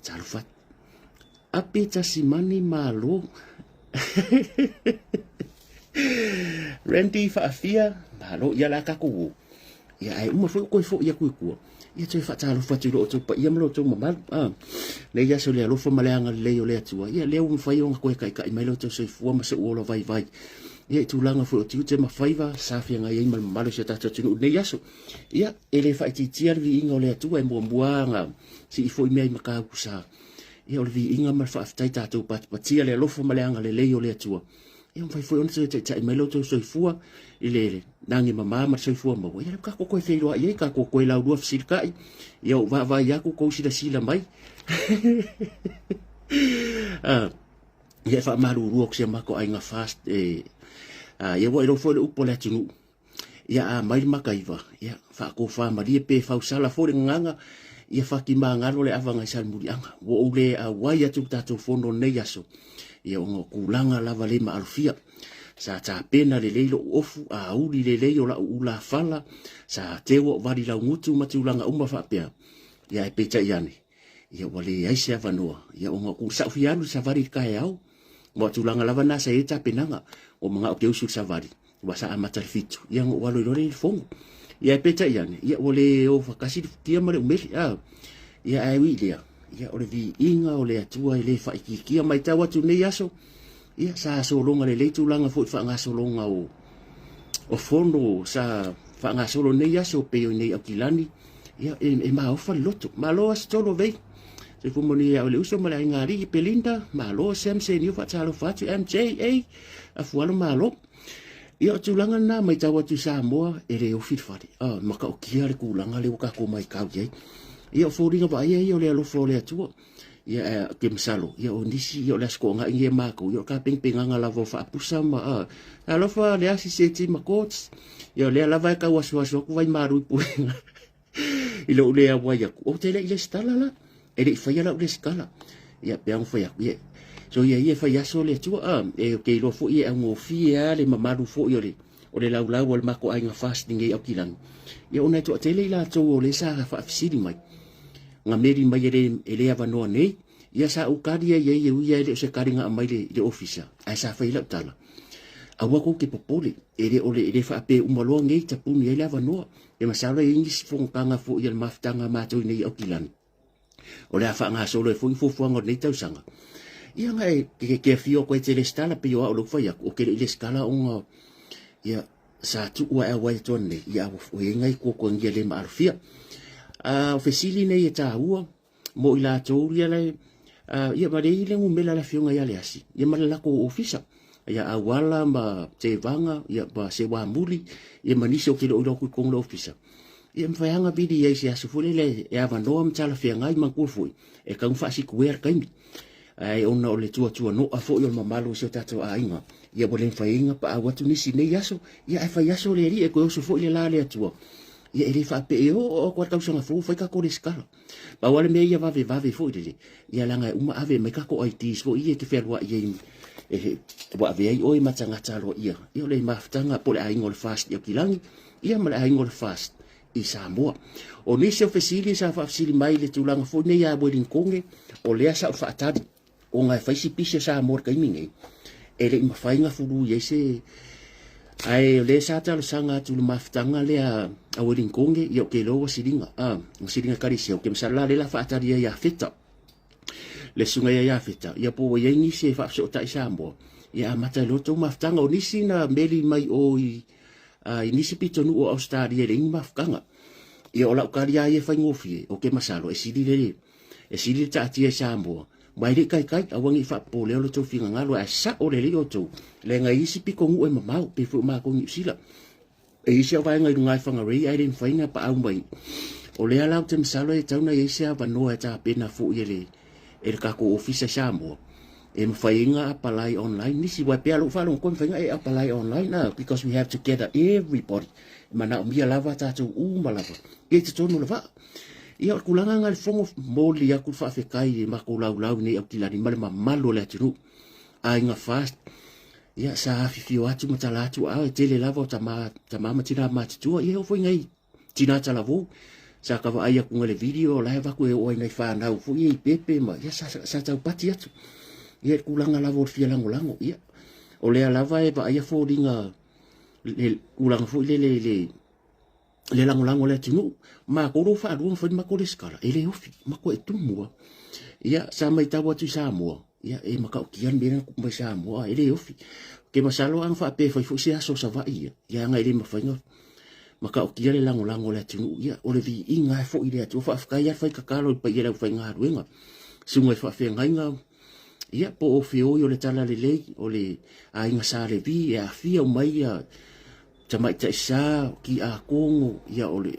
Faatalofa atu. Api Tasimani Malo. Randy Faafia, malo ia la takou o. Ia ae uma foi o koe foi aku i tua. Ia toe faatalofa atu i lo outou paia ma lo outou mamalu. Ah, nei aso le alofa ma le agalelei o le Atua. Ia lea ua mafai ona koe taitai mai lo outou soifua ma so'u ola vaivai. Ia i tulaga foi o tiute ma faiva sa feagai ai ma le mamalu o si o tatou atunuu i lenei aso. Ia, e le faaitiitia le viiga o le Atua e muamua ona sii foi mea i Matautu sa. Ia o le viiga ma le faafetai tatou patipatia le alofa ma le agalelei o le Atua. Ia mafai foi ona toe taitai mai lo outou soifua i le lagi mama ma le soifua maua. Ia lea ua tatou toe feiloai ai, tatou toe laulua fesilitai. Ia ou vaavaai atu tou silasila mai. Ah, ia e faamalulu atu si a matou aiga fast e, ah, ia ua iloa foi le upu a le atunuu. Ia a mai le makaiva, ia faatofa malie pe fausala foi le gagana, ia fati magalo le ava nai Salemuliaga. Ua ou le auai atu le tatou fono nei aso, ia ona o tulaga lava le maalofia. Sa tapena lelei lou ofu, auli lelei o lau ulafala, sa teu ou vali laugutu ma tulaga uma faapea. Ia ae peitai ane, ia ua leai se avanoa, ia ona o sa ou fia alu i le savali i le taeao. Ma o tulaga lava na sa i ai tapenaga, ua manao ou te usu i le savali, ua sa amata i le 7, ia ona ou alu ai loa lea i le fono. Ia ae peitai ane, ia ua le o faatasi le futia ma le umeli, a. Ia ae ui i lea, ia o le viiga o le Atua e le faaitiitia. Matau atu i lenei aso, ia sa sologa lelei tulaga foi i le faagasologa o fono sa faagasolo i lenei aso pei o i nei Aukilani, ia e maofa le loto. Malo aso tolu vei. Soifua manuia ia oe le uso ma le aiga alii Belinda, malo Sam Senio faatalofa atu MJA, Afualo malo. Ia o tulaga lena matau atu i Samoa e le ofi le fale. Ah, matautia le tulaga lea ua tatou matau i ai. Ia o foliga vaaia ia o le alofa o le Atua. Ia eh, ke masalo, ia o nisi, ia o le aso toagai nei a matou, ia o le tapenapenaga lava o faapusa ma, ah, alofa le asi seti ma coach. Ia o lea lava e tau asuasu atu vai malu i puega. I lou le auai atu, ou te le i lesitala la. E le i faia lau lesitala. Ia, pe ana fai atu, ia, so ia ia fai aso le Atua, ah, e ou te iloa foi e augofie lava le mamalu foi o le, o le laulau a le matou aiga FAST nei Aukilani. Ia ona e toatele i latou o lea sa faafesili mai, na meli mai e le, e le avanoa nei, ia sa ou kali ai ai e ui lava e le o se kali na aumai le, i le ofisa, ae sa fai lau tala. Aua tou te popole, e le o le, e le faapea uma loa nei tapuni ai le avanoa. E masalo e i ai nisi fonotaga foi a le mafutaga a matou i nei Aukilani. O le a faagasolo ai foi ni fuafuaga o lenei tausaga. Ia na e ke, ke afio atu ai e te lesitala pei o au lou fai atu, o ke le i lesitala ona ia sa tuu ae auai atu nei, ia ua i ai nai tuatuagia le maalofia. A o fesili nei e taua mo i latou ia le ia ma le i le numera a le afioga ia Leasi, ia ma le latou ofisa. Ia auala ma tevaga, ia ma sewamuli, ia ma nisi o ke le o iloa atu i totonu o le ofisa. Ia mafai lava ona vili i ai i se aso foi lele e avanoa ma talafeagai manatua foi e tatau ona faasikuea le taimi. Ae ona o le tuatuanoa foi o le mamalu o si o tatou aiga, ia ua le mafai ai ona paau atu nisi i nei aso, ia ae fai aso le Alii e toe oso foi le la a le Atua. Ia e le faapea e oo atu lava le tausaga fou fai tatou lesitala. Pau lava le mea ia vavevave foi lele, ia leaga e uma ave mai tatou IDs foi ia e te fealuai ai e, ua ave ai oe ma tagata aloaia. Ia o le mafutaga po o le aiga o le FAST i Aukilani, ia ma le aiga o le FAST i Samoa. O nisi o fesili sa faafesili mai i le tulaga foi nei ia Wellingtone, o lea sa ou faatali ona e fai si pisi o Samoa i le taimi nei, e le i mafai ona fulu i ai se. Ae o lea sa talosaga atu i le mafutaga lea a Wellingtone, ia ou te iloa ua siliga, a, ua siliga ekalesia, ou te masalo la lea la faatali ai ia Feta. Le susuga ia Iafeta, ia po ua i ai nisi e faafesootai Samoa, ia amata ai loa tou mafutaga. O nisi na meli mai o i, i nisi pitonuu o Ausetalia i le ini mafutaga. Ia o lau tali lava ia e faigofie, ou te masalo e sili le, e sili le taatia i Samoa, ma e le i taitai, aua ne i faapopolea lo outou finagalo, ae sao lelei outou, leaga e i isi pitonuu e mamao, pei foi o matou i Niu Sila. E i ai si au vaega i luga i Whangarei ae le mafai ona paau mai. O lea la ou te masalo e tatau ona i ai se avanoa e tapena foi e le, e le tatou ofisa i Samoa e mafai ai ona apply online nisi. Aua e pei lava o lou faalogo atu e mafai ona e apply online ah, because we have to gather everybody. E manaomia lava tatou uma lava ia i totonu o le vaa. Ia o le tulaga lena i le fono, momoli atu le faafetai i le matou laulau i nei Aukilani ma le mamalu o le atunuu. Aiga FAST, Ia, sa afifio atu ma tala atu, a e tele lava o tama, tama ma tina matutua, ia e oo foi nai tina talavou. Sa ka vaai atu i le video la e avatu e oo ai nai fanau foi ia i pepe ma ia sa taupati atu. Ia le tulaga lava o le fia lagolago. Ia o lea lava e vaaia foliga le tulaga foi lele i le lagolago a le atunuu. Matou lo faalua na fai le matou resitala, e le ofi, matou e tumu lava. Ia sa matau atu i Samoa, ia e matautia le mea lea na tupu mai Samoa, e le ofi. Ou te masalo ana faapea e fai foi se aso o Savaii ia, ia ana e le mafai ona matautia le lagolago a le atunuu. Ia o le viiga lava e foi i le Atua. Faafetai lava le fai tatalo i le paia o le aufaigaluega, susuga i faafeagaiga, ia po o feoi o le Talalelei, o le aiga Sa Levi e aafia uma ai ia tamaitai sa, o tiakono, ia o le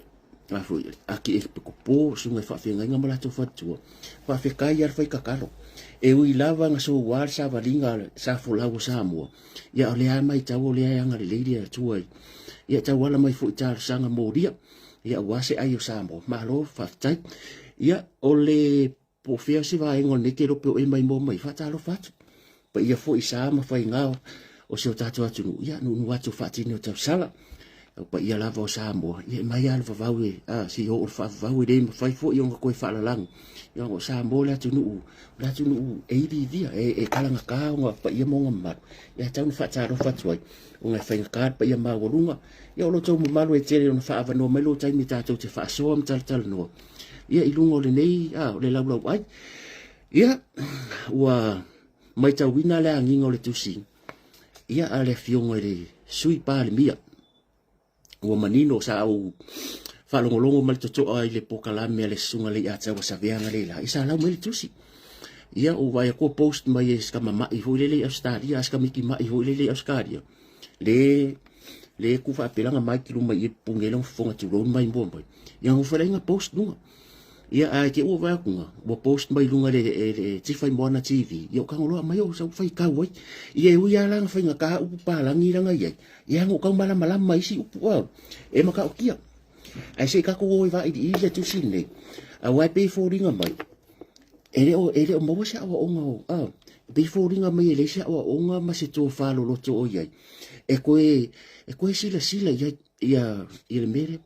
a foi, akiepikopo, susuga i faafeagaiga ma latou faletua. Faafetai lava le fai tatalo. E ui lava na soua le savaliga sa folau o Samoa, ia o lea lava matau o lea e agalelei le Atua i ia tauala mai foi i talosaga molia, ia aua se ai o Samoa. Malo faafetai. Ia o le Po o fea se vaega o lenei tele pe o e maimoa mai, faatalofa atu. Paia foi i sa ma faiga o si o tatou atunuu, ia nuunuu atu faatini o tausala. O paia lava o Samoa, ia e mai lava le vavau e, a, se i oo le faavavau e le mafai foi ona toe faalalagi. Ia o Samoa le atunuu, o le atunuu e iliilia, e talagata ona paia ma ona mamalu. Ia tau na faatalofa atu ai, ona e faigata le paia maualuga. Ia o lo outou mamalu e tele ona faaavanoa mai lo taimi tatou te faasoa ma talatalanoa. Ia i luga o lenei, a, o le laulauai. Ia, ua maitauina le agiga o le tusi, ia, a le Afioga i le Sui Palemia. Ua manino sa ou faalogologo ma le totoa i le polokalame a le Susuga Leiataua Saveaga le la, ia sa lau mai le tusi. Ia, ua vaai atu ua post mai e si tamamai foi lele i Ausetalia, a si tamitimai foi lele i Ausetalia, le le ku faapelaga mai ki luma i pupuni ai lona fofoga tulou mai mua mai. Ia nofo ai la post luga. Ia ae te ua vai atu ua post mai luga le le Tifa i Moana TV. Ia o kangoloa mai o sau fai kau ai. Ia e ui lava la faigata upu palagi langa iai. Ia ngo kau malamalama isi upu au. E matautia. Ae se i tatou o e vailiili le tusi lenei. Aua e pei e foliga mai e le o maua se aoaoga o, a, e pei e foliga mai e leai se aoaoga ma se tofa loloto o i ai e toe silasila i ai ia le mea lea.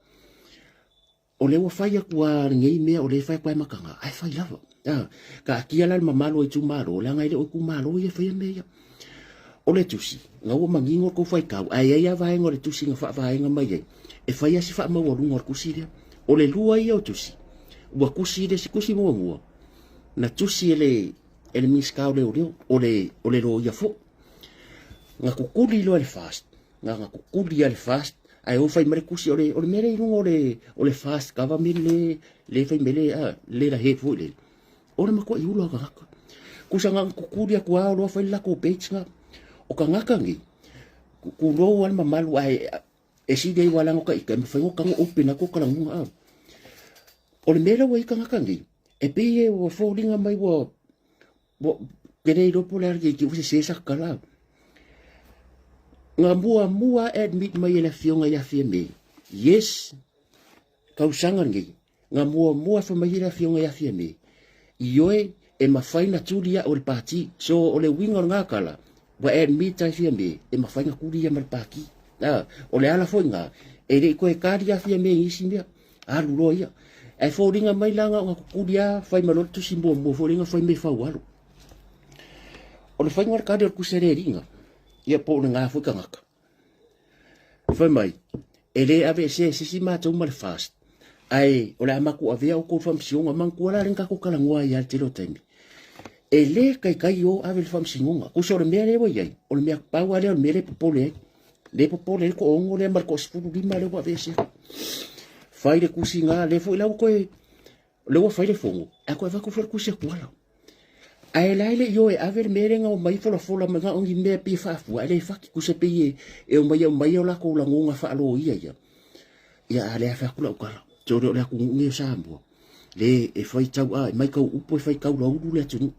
O lea ua fai atu lava lenei mea, o lea e fai atu lava e mataga, ae fai lava. A, taatia la le mamalu o itumalo, leaga e le o itumalo ia e faia mea ia. O le tusi, na ua manino le tou faitau, ae i ai lava vaega o le tusi na faavaega mai ai, e fai lava si faamaualuga o le tusi lea. O le lua ia o tusi, ua tusi le isi tusi muamua, na tusi e le Minisita o Leoleo, o le loia foi. Na tutuli loa e le FAST, na tutuli lava e le FAST, ae o fai mai le tusi, o le mea lea i luga o le FAST government le fai mai le la head foi lele, o le matuai ula o tagata. Kusa na tutuli atu lava loa fai le latou page na. O tagata nei, tulou lava le mamalu ae e sili ai ua laga o ka ika, e mafai ona tago open atu o kalanuga a. O le mea lea ua i ai tagata nei, e pei e ua foliga mai ua ke le iloa po o le a le keiki ua sese sa tala. Na muamua admit mai e le afioga ia Fiame, yes, tausaga lenei, na muamua fai mai le afioga ia Fiame, ioe e mafai na tuli au e le pati. So o le uiga o lena tala, ua admit ai Fiame e mafai na tuli ia ma le pati. O le ala foi lena, e le i toe tali ia Fiame i nisi mea, alu loa ia. Ae foliga mai la na ona tutuli lava fai mai loa le tusi muamua foi lea na fai mai faualo. O le faiga o le tali o le tusi a le alii na, ia po o lena foi tagata. Fai mai, e le aveesea e se isi matou ma le FAST, ae o le a matou avea outou i le faamasinoga. Manatua la lea na tatou talanoa ai lava i le tele o taimi. E le taitai o ave i le faamasinoga. Tusa o le mea lea ua i ai, o le mea pau lava lea o le mea lea e popole ai. Lea e popole ai le toaono lea ma le toasefululima lea ua aveesea. Fai le tusi na, lea foi la ua toe, lea ua fai le fono, ae toe avatu foi le tusi a Tuala. Ae la e le i o e ave le mea lea na omai folafola mai na o ni mea pei e faafua, ae le fati, tusa pei e omai e aumai o latou lagona faaloia ia. Ia a lea fai atu lau tala, sole o le atunuu lenei o Samoa, le e faitau a, e mai tau upu e faitau laulu le atunuu.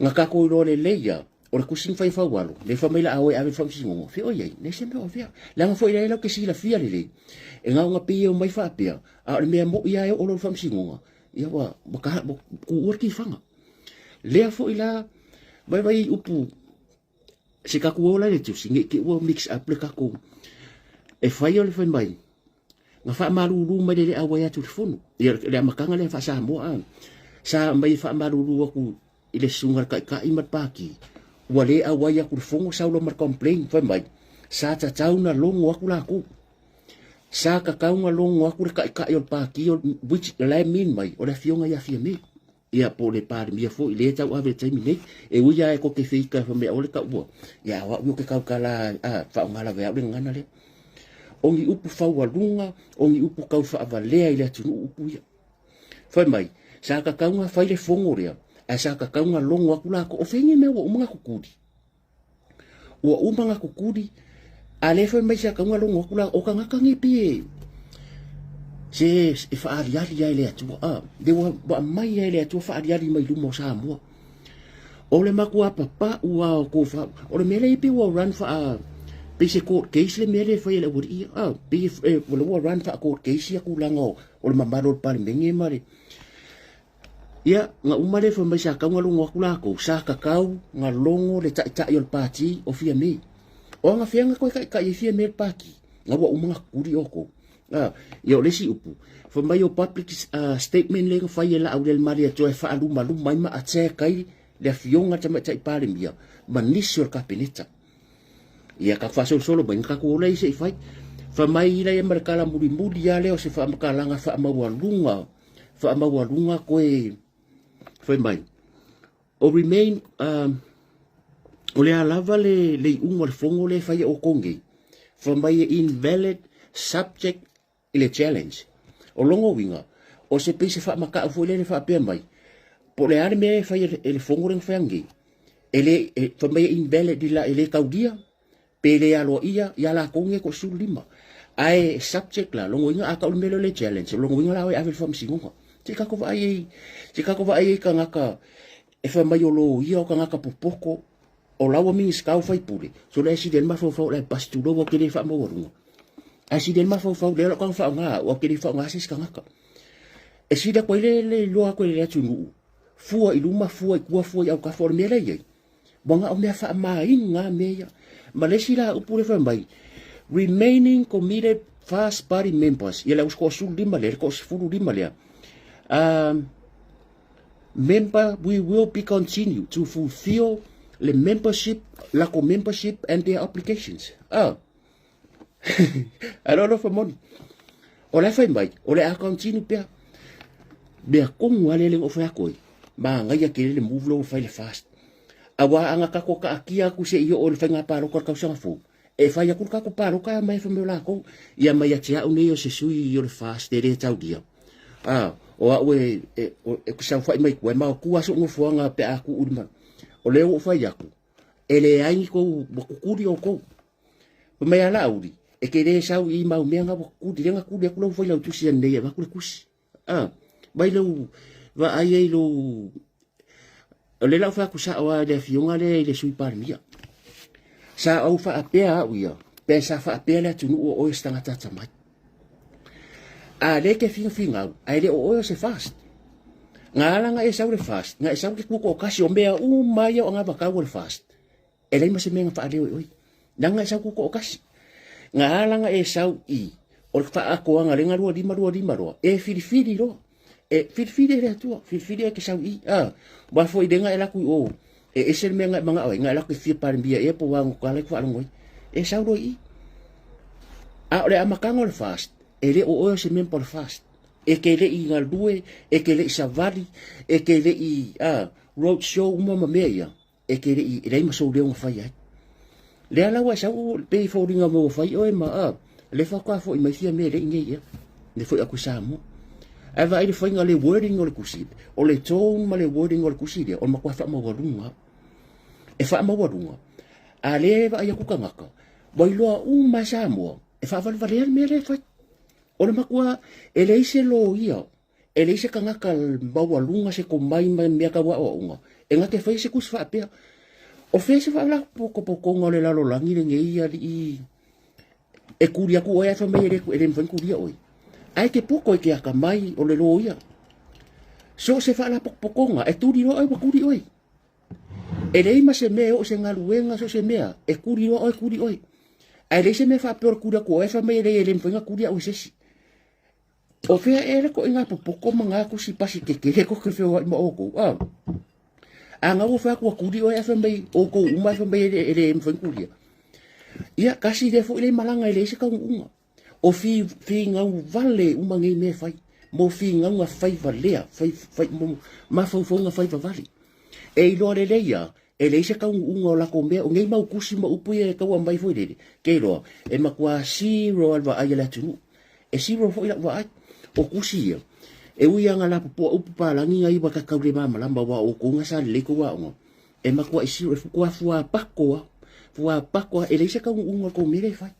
Na tatou iloa lelei ia, o le tusi na fai e Faualo, le fai mai la a o e ave i le faamasinoga, fea o i ai, leai se mea o avea. Leaga foi lea latou te silafia lelei, e na ona pei e omai faapea, a o le mea moni lava e oo loa i le faamasinoga, ia ua tuua le tifaga. Lea foi la, vaivai upu, se tatou o la i le tusi, ne i te i ua mix up le tatou, e fai o le fai mai. Na faamalulu mai le le auai atu i le fono. Ia le amataga lea faa-Samoa a. Sa mai faamalulu atu i le susuga le taitai ma le pati ua le auai atu le fono sau loa ma le complain fai mai sa tatau na logo atu latou sa tatau na logo atu le taitai o le pati which la e mean mai o le afioga ia Fiame ia po o le Palemia foi le tau ave taimi nei e ui lava e koke feita fa mea ole taua ia o au o ke kaukala a faaaoga lava e au le gagana lea o ni upu faualuga o ni upu tau faavalea i le atunuu upu ia Fai mai, sa tatau na fai le fono lea, ae sa tatau na logo atu latou. O fea nei mea ua uma na tutuli? Ua uma na tutuli, a lea fai mai sa tatau na logo atu latou. O tagata nei pei e, se e faaaliali ai le Atua. Ah, le ua aumai ai le Atua faaaliali mai luma o Samoa. O le matua papau lava o tofa. O le mea lea pei ua run faa pei se court case le mea lea e fai e le aualii ia. Ah, pei e, ua run faa court case ia tulaga o, o le mamalu o le Palemene ma le Ia, na uma le fai mai sa tau na logo atu latou, sa tatau na logo le taitai o le pati o Fiame. O aga fea na toe taitai ai Fiame le pati? Na ua uma na tutuli outou. Ah, ia o le isi upu, fai mai o public statement lea na fai e Laaulialemalietoa e faalumaluma ai ma attack ai le afioga Tamaitai Palemia ma nisi o le Kapeneta. Ia ka faasolosolo mai, na tatou ola ai se i fai. Fai mai ila ia ma le tala mulimuli lava lea o se faamatalaga faamaualuga, faamaualuga koe fai mai. O remain, o le a lava le, le iuga o le fono lea e fai e outou nei, fai mai e invalid subject i le challenge. O lona uiga, o se pei se faamatau foi lele faapea mai, po o le a le mea e fai e le fono lea na fai ananei, e le, e, fai mai e invalid i la, e le taulia, pe le aloaia ia latou nei toa-15. Ae subject la, lona uiga a tau le mea lea o le challenge, lona uiga la o e ave i le faamasinoga. Se i tatou vaai ai, se i tatou vaai ai i tagata e fai mai o loia, o tagata popoto, o laua Minisita o faipule, so le sili ai le mafaufau o le basi tulou ou te le faamaualuga. Ae sili ai le mafaufau lea o lau taga faaaoga au, ou te le faaaoga se isi tagata. E sili atu ai le, le iloa atu e le atunuu, fua i luma, fua i tua, fua i autafa, o le mea lea e i ai, ua na o mea faamaina lava mea ia. Ma le isi la upu lea fai mai, remaining committed first party members, ia le au 15 lea, le 15 lea, member we will be continue to fulfill le membership, lako membership and their obligations. Ah. Aloalofa moni. O le fai mai, o le a continue pea. Mea kongu ale le o fai ako i. Ma ngai ke le move lo fai le fast. Awa anga ka ko ka akia ku se i o le whainga pāloka le kausanga fou. E whai aku le kako pāloka e mai whameo lākou. Ia mai a te au nei o se sui o le fast e le taulia. A, o au e, e, o, e saofai mai kua, e mao ku aso nofoaga pe a ku uli mai. O lea ua ou fai atu, e leai ni kou, ua kukuli oukou. Fai mai a Laauli, e ke le sau i mau mea nga ua kukuli, lea na kuli atu lau failautusi anei e avatu le tusi. A, mai lou vaai ai lou, o lea la ou fai atu sao lava i le afioga lea i le Sui Palemia. Sa ou faapea au ia, pe sa faapea le atunuu o oe o se tagata atamai. A le ke fingafinga au, ae le o oe o se fast. Nga ala nga e sau le fast, nga e sau ke kuko o kasi o mea uma ia o anga vakau o le fast. E leai ma se mea nga whaaleo e oi. Nanga e sau kuko o kasi. Nga ala nga e sau i, o le whaakoanga le nga 25 25 roa, e whiriwhiri roa. E whiriwhiri e le atua, whiriwhiri e ke sau i. A, wa foi le nga e laku i o, e ese le mea nga e manga oe, nga e laku e fia palemia e po wango ka lai whaalongo i. E sau roa i. A o le amakanga o le fast, e le o oe o se member o le fast. E ke le i ngalue, e ke le i savali, e ke le i a, road show uma ma mea ia, e ke le i, e leai ma sou leo na fai ai. Lea la ua e sau pe i foliga mo fai oe ma a, le faatoa foi mai fia mea le i nei ia. Le foi aku i Samoa. Ae vaai le faiga le wording o le kusi, o le tone ma le wording o le kusi lea, o le matua faamaualuga. E faamaualuga, a le vaai aku tagata, ua iloa uma e Samoa, e faavalevalea le mea lea e fai. O le matua, e leai se loia, e leai se tagata maualuga se komai ma mea tau aoaoga, e gata e faia se kusi faapea. O fea se faalapotopotoga o le lalolagi lenei alii e kuli atu oe ae fai mai e le, e le mafai ona kulia oe. Ae te poto i ke akamai o le loia. So o se faalapotopotoga e tuli loa oe ua kuli oe. E leai ma se mea e oo se galuega so o se mea e kuli loa oe kuli oe. Ae leai se mea faapea o le kuli atu o oe fai mai e leai e le mafai ona kuli au e se isi. O fea ea le koʻiga popoko ma ngā kusi pasi kekele ko ke feoai ma ʻoukou, a? A nga ua fai atu ua kuli ʻoe ae fai mai ʻoukou uma ae fai mai e le mafai ona kulia. Ia, kasi lea foi le malaga e leai se taunuuga. O fi, figau vale uma nei mea e fai. Mo figauga fai valea, fai, fai, mo mafaufauga fai vavale. E iloa lelei a, e leai se taunuuga o lakou mea, o nei mau tusi ma upu ia e tau aumai foi lele, ke iloa, e matua zero lava le vaai a le atunuu. E zero foi lau vaai. O tusi ia, e ui lava ina lapopoa upu palagi na iwa ka tau le malamalama aua o outou na sa lelei tou aoga, e matua zero, e matua fuapako lava, fuapako lava, e leai se taunuuga o le tou mea lea e fai.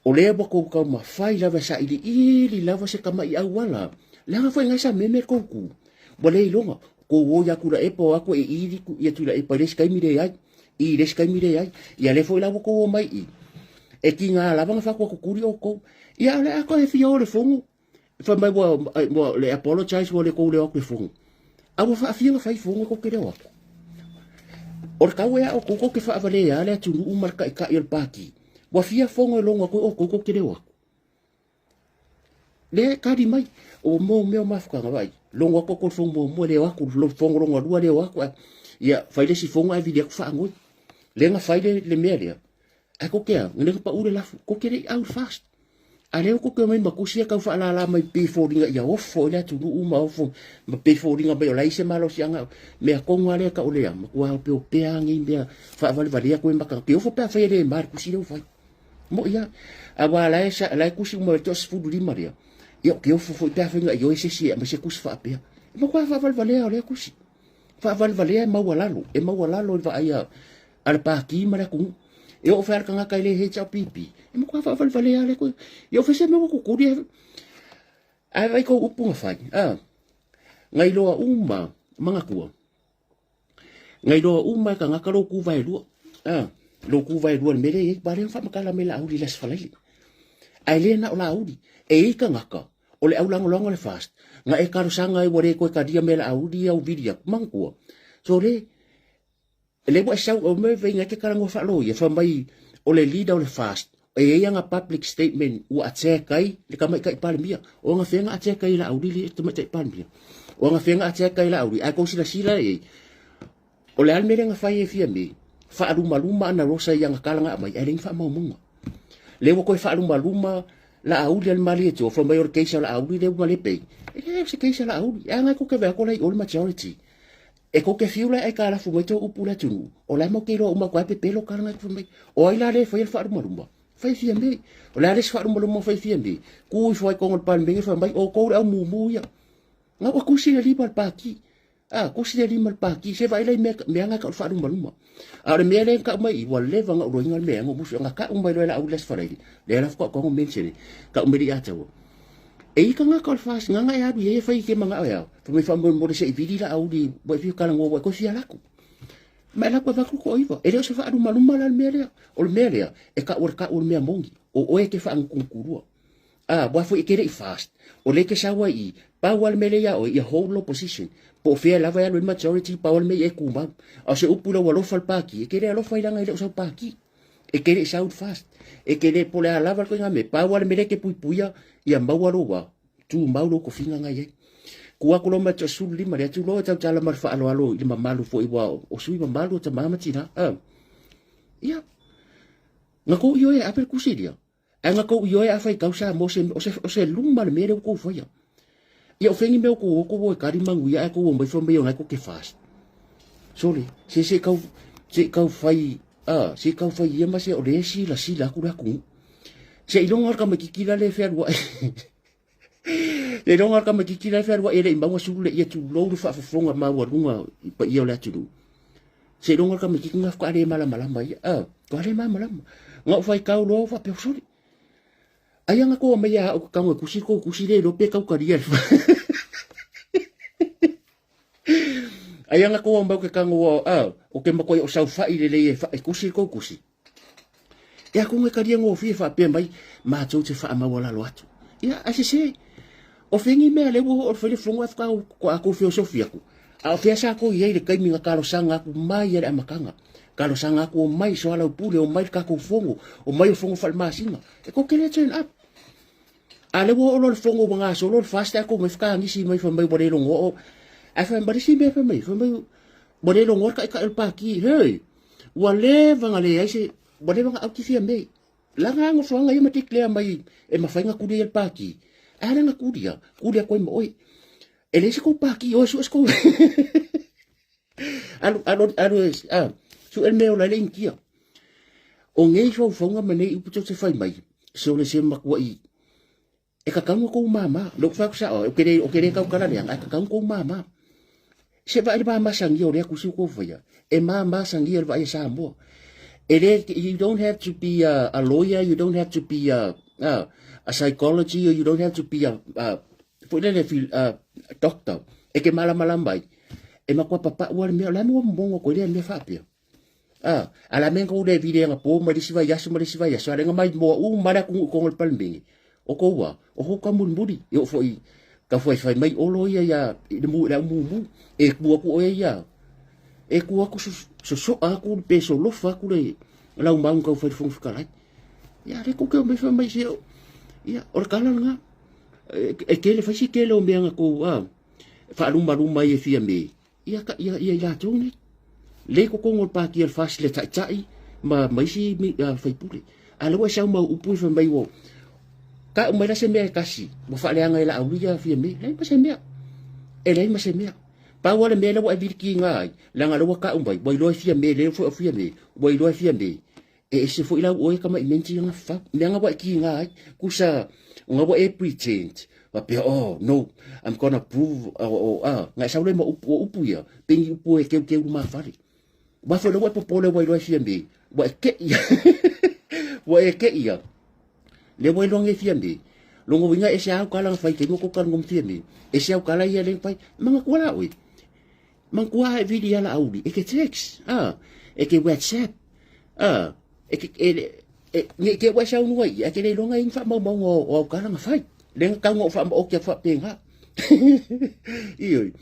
O lea ua tou taumafai lava e sailiili lava se tama'i auala, leaga foi nai sa meme tou tu. Ua le iloga, tou o ia Tuilaepa o atu e ili ia Tuilaepa i le isi taimi leai, i le isi taimi leai. Ia lea foi la ua tou omai i i, e tiga lava ona fatu atutuli outou. Ia o le a toe fia o i le fono, fai mai ua, ua le apologize ua le tou le o atu i le fono. A ua faafia ona fai fono tou te le o atu. O le tau ea outou tou te faavalea le atunuu ma le taitai o le pati. Ua fia fono e logo atu ai outou tou te le o atu. Le kali mai, o mo mea o mafutaga vaai. Logo atu outou i le fono muamua le o atu, le fono lona lua le o atu. Ia fai le isi fono ae vili atu faanoi. Le na fai le mea lea. Ae kou te a, le na pau le lafu, kou te le i au le fast. A lea ua kou te omai ma tusi ia tau faalala mai pei foliga ia ofo i le atunuu ma ofo ma pei foliga mai o la e i ai se malosiaga. Mea tonu lava lea tau o le a, matua opeopea lava nei mea faavalevalea koe maka. Ke ofo pe afai e le ma le tusi lea ua fai. Moʻi lava. Aua la e, la e tusi uma mai le toasefululima lea, ia o ke ofo foi pe afai na ioe se isi e aumai se tusi faapea. E matua faavalevalea o lea tusi. Faavalevalea e maualalo, e maualalo i le vaai a, a le Pākī ma le atunuu. E oo fai a le tagata e le HRPP, e matua faavalevalea lava le koe. Ia o fai se mea ua kukuli e, ae vaai kou upu na fai, a, na iloa uma, manatua, na iloa uma e tagata lou ku vaelua, a, lou ku vaelua i le mea lea e i ai, ua lea na faamatala mai Laauli i le Aso Faraile. Ae le na o Laauli, e i ai tagata, o le aulagolago o le FAST, na e talosaga ai ua le toe talia mea Laauli ia u vili atu, manatua, sole, Le ua e sau, o mea vei ngai te talanoa faaloia, fai mai o le leader o le FAST, e i ai ana public statement ua attack ai le tamaitai Palemia. O ana fea na attack ai e Laauli le tamaitai Palemia? O ana fea na attack ai e Laauli? Ae tou silasila i ai, o le a le mea lea na fai e Fiame? Faalumaluma ana rosa i ana tala na aumai, ae leai ni faamaumauga. Lea ua toe faalumaluma Laauli a le Malietoa, fai mai o le case a Laauli lea ua malepei. E leai o se case a Laauli. E a ngai kou te vaai atu la i o le majority. E kou te fiu la e aitalafu mai tou upu i le atunuu, o la e matou te iloa uma atu ai pepelo tala na fai mai. O ai la lea e faia le faalumaluma? Fai Fiame. O le a le isi faalumaluma o fai Fiame? Tu ifo ai i totonu o le Palemene fai mai, o outou le au mumu ia. Na ua tusi le lima o le Pati. A, tusi le lima o le Pati. Se vaai la i mea, mea na e tau o le faalumaluma. A o le mea lea na tau mai i i, ua leva ona ou iloaina le mea e musu. Na tau mai loa e Laauli i le Aso Faraile, lea la faatoa ou mention ai, tau mai le ia Taua. E i tagata o le FAST ngana e alu i ai e fai i ke manao e ao. Fai mai faamolemole se i vili Laauli ua e fia talanoa ua e toe fia alu atu. Ma e alu atu e avatu le toaiva. E le o se faalumaluma la le mea lea. O le mea lea, e tau o le tau o le mea moni. O oe e te faagutuguturua. A, ua foi e te le i FAST. O lea e te sau ai i, pau lava le mea lea ia oe, ia hold lou position. Po o fea lava e alu ai le majority, pau lava le mea ia e tumau. A o se upu i lou alofa i le Pati, e te le alofa ai leaga e le o sau Pati. E te le i sau i le FAST. E te le, po o le a lava le ituaiga mea, pau lava le mea lea e te puipuia, ia maua lou a, tumau lou tofiga na i ai. Ku atu loa ma le toasefululima lea, tu loa e tautala ma le faaaloalo i le mamalu foi aua o sui mamalu o tama ma tina. A, ia, na kou ioe e ave le kusi lia. Ae na kou ioe a faitau Samoa o se, o se, o se luma le mea lea ua kou faia. Ia o fengi mea o kou o kou o e kari manuia ae kou o mai fai mai o nai kou ke fast. Sole, se se kau, se kau fai, a, se kau fai ia ma se o le sila sila aku le atunuu. Se iloga o le tamaititi la le fealuai. Se iloga o le tamaititi la le fealuai e le i maua sulu le ia tulou le faafofoga maualuga i paia o le atunuu. Se iloga o le tamaititi na faatoa le malamalama ia. A, faatoa le malamalama. Na ou faitau loa ou faapea, sole, ai ana kou aumaia a au tago e tusi kou tusi le iloa pe tau talia le Ai ana kou aumai ou te tago a, o ke makuai o saofai lelei e, e tusi kou tusi. E aku ngai talia gofie faapea mai matou te faamaualalo atu. Ia, ae sese. O fea mea lea ua oo fai le fono ae faatoa kou feosofi atu. A o fea sa kou i ai i le taimi na talosaga atu mai i le amataga. Talosaga atu omai soalaupule, omai le tatou fono, omai o fono faalemasina. E kou te le turn up. A le ua oo loa le fono ua gasolo le FAST ae kou mai fakaagisi mai fai mai ua le logoa o. Ae fai mai le isi mea fai mai, fai mai ua le logoa le taitai o le Pati. Hei, ua leva na leai se, ua leva na auti Fiame. Laga a nofoaga ia ma declare mai e mafai na tuli ai le Pati. Ae a la na tulia, tuli atu ai ma oe. E leai se kou Pati, o e sue se kou alu, alu, alu, a, sue le mea e ola ai le Initia. O nei faufauga ma nei upu tou te fai mai, se o le se matuai e tatau ona tou mama. Lea ou te fai atu sao, ou te le, ou te le tautala leaga, ae tatau ona tou mama. Se vaai le va masagia o lea tusi ua tou faia, e mamasagia le vaai a Samoa. E le, you don't have to be a lawyer, you don't have to be a psychology, or you don't have to be a foi lele, a doctor, e ke malamalama ai, e matua papau lava le mea, o le a le mea ua momono atu ai lea mea faapea. A, a la mea kou le vile anga po ma le isi vaiaso ma le isi vaiaso, a le nga mai moa uma le atunuu i totonu o le Palemene. O kou a, o kou ka mulimuli, e oo foi tau faifai mai olo ia ia i le mu i le au mumu. E tu atu oe ia, e tu atu sosoa atu pe solofa atu le lau maunu tau fai le Fofoga Fetalai. Ia, le kou te o mai fai mai se o, ia, o le tala lena. E tele fai si tele o mea na kou a, faalumaluma ai e Fiame, ia, ia, ia i latou nei. Le i totonu o le pāti a le FAST le taitai ma, ma isi faipule. A lea ua e sau mau upu i fai mai ua tau mai la se mea e tasi, ua faaleaga e Laauli ia Fiame. Leai ma se mea. E leai ma se mea. Pau lava le mea lea ua e vilikiga ai, leaga lea ua tau mai, ua iloa e Fiame, lea foi o Fiame, ua iloa e Fiame, e ese foi la oe tama i menti anga fafau. Mea nga ua e kiga ai, kusa, nga ua e pretend, faapea, oh, no, I'm gonna prove, oh, oh, ah, nga e sau le ma upu, o upu ia, pengi upu e keukeu luma fale. Wa foi le ua e popole ua iloa e Fiame, ua e ke ia, ua e ke ia, le ua iloa nge Fiame, longo winga e se au kala nga fai te mo ko kala ngom Fiame, e se au kala ia le fai, manga kua la oe. Mangua e vili ala auli, e ke text, ah, e ke WhatsApp, ah, e ke, e, e, nge ke ua sau nua i, a ke le longa ing wha mau mau o au kala nga fai. Le nga kaunga o wha o kia wha penga. Ioi.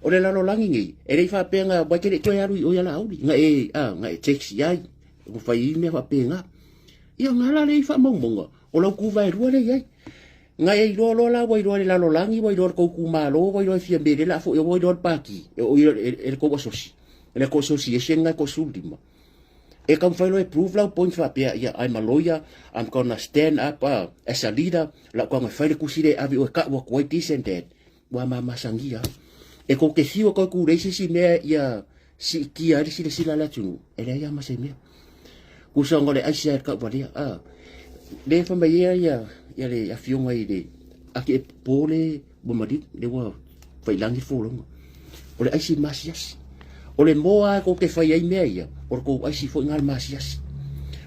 O le lalo langi ngi, e lei wha penga, wai ke le toe alu i oi ala auli, nga e, ah, nga e text i ai, ua fai i mea wha penga. Ia nga la le i wha mau monga, o lau kuva e rua le i ai. Nga e iloa loa la ua iloa le lalolagi, ua iloa le kou kumalo, ua iloa e fia mele la foi, ua iloa le paki, e o e le kou asosi, le kou association nga kou sulima. E taumafai loa e prove lau point faapea, ia, I'm a lawyer, I'm gonna stand up as a leader, lau tago e fai le tusi lea e ave oe tau atu ai this and that. Ua mamasagia. E kou te fiu e toe tulei se isi mea ia siitia ai le silasila a le atunuu, e leai lava ma se mea. Tusa ona o le aisa e tauvalea, a, le fai mai ea ia, ia le afioga i le ake e po le ua maliu, le ua failangi le folauga. O le aisi masiasi. O le moa e kou te fai ai mea ia, o le kou aisi foi ngā le masiasi.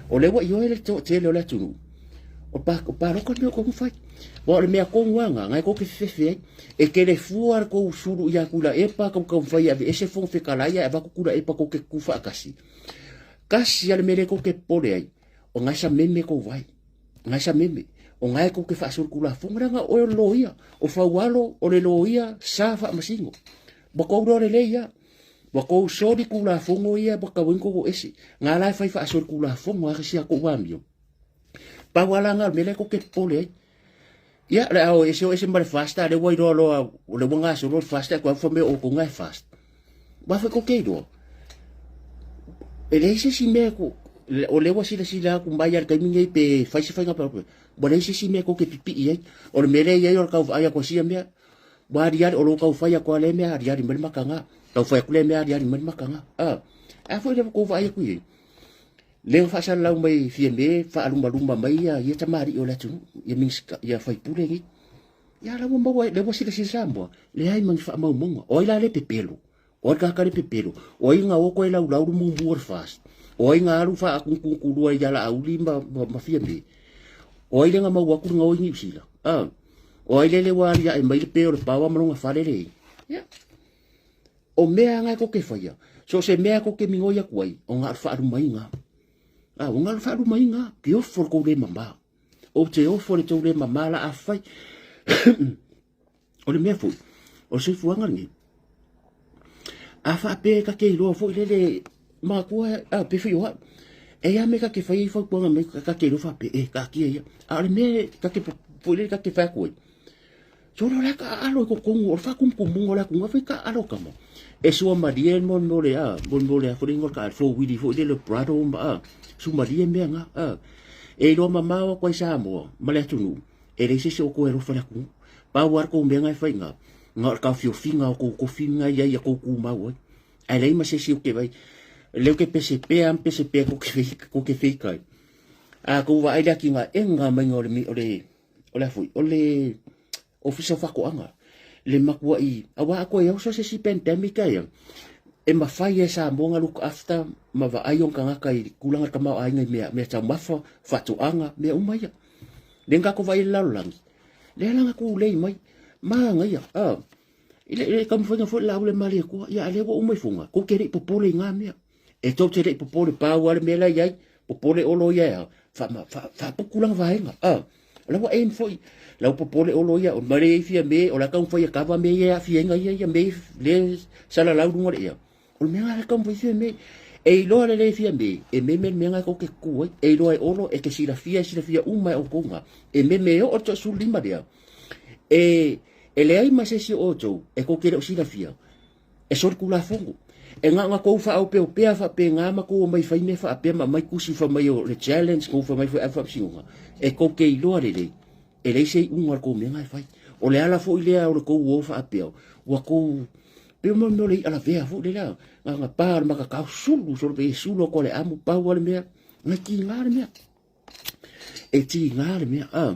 O le ua ioe le toatele o le atunuu, o pa, o paloka le mea o kou fai. Wa o le mea tonu lava na, na e kou te fefefe ai. E kele fua le kou sulu ia Tuilaepa, kou taumafai e aveese Fofoga Fetalai ae avatu Tuilaepa kou te tutu faatasi. Kasi a le mea lea kou te popole ai, o na e sameme kou vai. Na e sameme. O na e kou te faasolitulafono leaga oe o le loia. O Faualo o le loia sa faamasino. Ua kou loa lelei ia. Ua kou soli tulafono ia ua tau ai ona kou o ese. Na la e fai faasolitulafono a si a tou amio. Pau a la na o le mea lea kou te popole ai. Ia, le a o ese o ese ma le fast, a le ua iloa loa, o le ua gasolo le fast, ae koe fai mai o outou na e fast. Ua fai kou te iloa. E leai se isi mea ko, o lea ua silasila atu mai a le taimi nei pe fai se faiga palota, ua leai se isi mea kou te pipii ai. O le mea lea e i ai o le tau vaai atu a sia mea, ua aliali, o lou tau fai atu a lea mea aliali mai le mataga, tau fai atu lea mea aliali mai le mataga. A, a foi lea ua tou vaai atu i ai. Lea ua faasalalau mai Fiame, faalumaluma mai ia, ia tamalii o le atunuu, ia Minisita, ia faipule nei. Ia la ua maua, lea ua silasila Samoa, leai ma ni faamaumauga. O ai la le pepelo? O ai le tagata le pepelo? O ai na o toe laulau le mumu o le FAST? O ai na alu faakunkunkulua ia Laauli ma, ma, ma Fiame? O ai le na maua atu le gaoi Niu Sila? Ah. O ai le le ua aliae mai le pe o le paoa ma lona fale le? Ia. O mea nga e kou te faia, so o se mea e kou te migoi atu ai, o nga o le faalumaiga. A, o nga o le faalumaiga, ke ofo le kou le mamā. O te ofo le tou le mamā la a fai. O le mea foi, o le soifuaga lenei, a faapea e ta te iloa foi lele matua, a, pe foi o au, e ia me ta te fai ai fautuaga mai ta te iloa faapea, e, taatia ia. A o le mea ta te upu foi lele ta te fai atu ai. Solo la ka alo i totonu o le faakumukumuga o le atuga foi ka alo tama. E sua malie mo mo le a, mo mo le a foi le ka fo wili foi le Prado ma a, su malie mea nga a. E iloa mamao atu ai Samoa ma le atunuu, e leai se isi o outou e alofa i le atunuu. Pau lava le tou mea nga e fai nga, nga o le taofiofiga o tou tofi nga i ai ia tou tumau ai. Ae leai ma se isi ou te vaai, lea ou te pese pea ma pese pea tou te feitai. A tou vaai i le atinaega maiga o le o le o le a foi, o le Ofisa o Faatoaga, le matuai, aua a toe oso se isi pandemic ia, e mafai e Samoa ona look after ma vaai ona tagata i tulaga o le tamaoaiga i mea, mea taumafa, faatoaga, mea uma ia. Lea na tatou vaai i le lalolagi, lea la na tulei mai, manaia, ah, i le, le taumafaiga foi o le laau le Malietoa, ia a lea ua uma ifoga, tou te le i popole i na mea. E tou te le i popole, pau lava le mea la e i ai, popole olo ia e a, faaputu lana vaega. A, o la ua aim foi, la ua popole olo ia, o male ia i fia me, o la taumafai e kava mea ia e aafia ai ia, ia mea le salalau luga o le ea. O le mea la taumafai fia me, e iloa lelei fia me, e meme le mea na tou te tutu ai, e iloa e olo, e te silafia, e silafia uma e outou na, e meme e oo le 15 lea, e, e leai ma se isi o outou, e tou te le o silafia, E solitulafono. E na ona tou faaopeopea faapena ma tou omai fai mea faapea ma aumai tusi fai mai o le challenge tou fai mai foi ave faamasinoga, e tou te iloa lelei, e leai se iuga o le tou mea na e fai. O le ala foi lea o le tou o faapea, ua tou pei o mea o le i'a lavea foi lea, na ona pa o le matatao sulu solo pe sulu atu o le amu, pau lava le mea, na tiga le mea. E tiga le mea, a.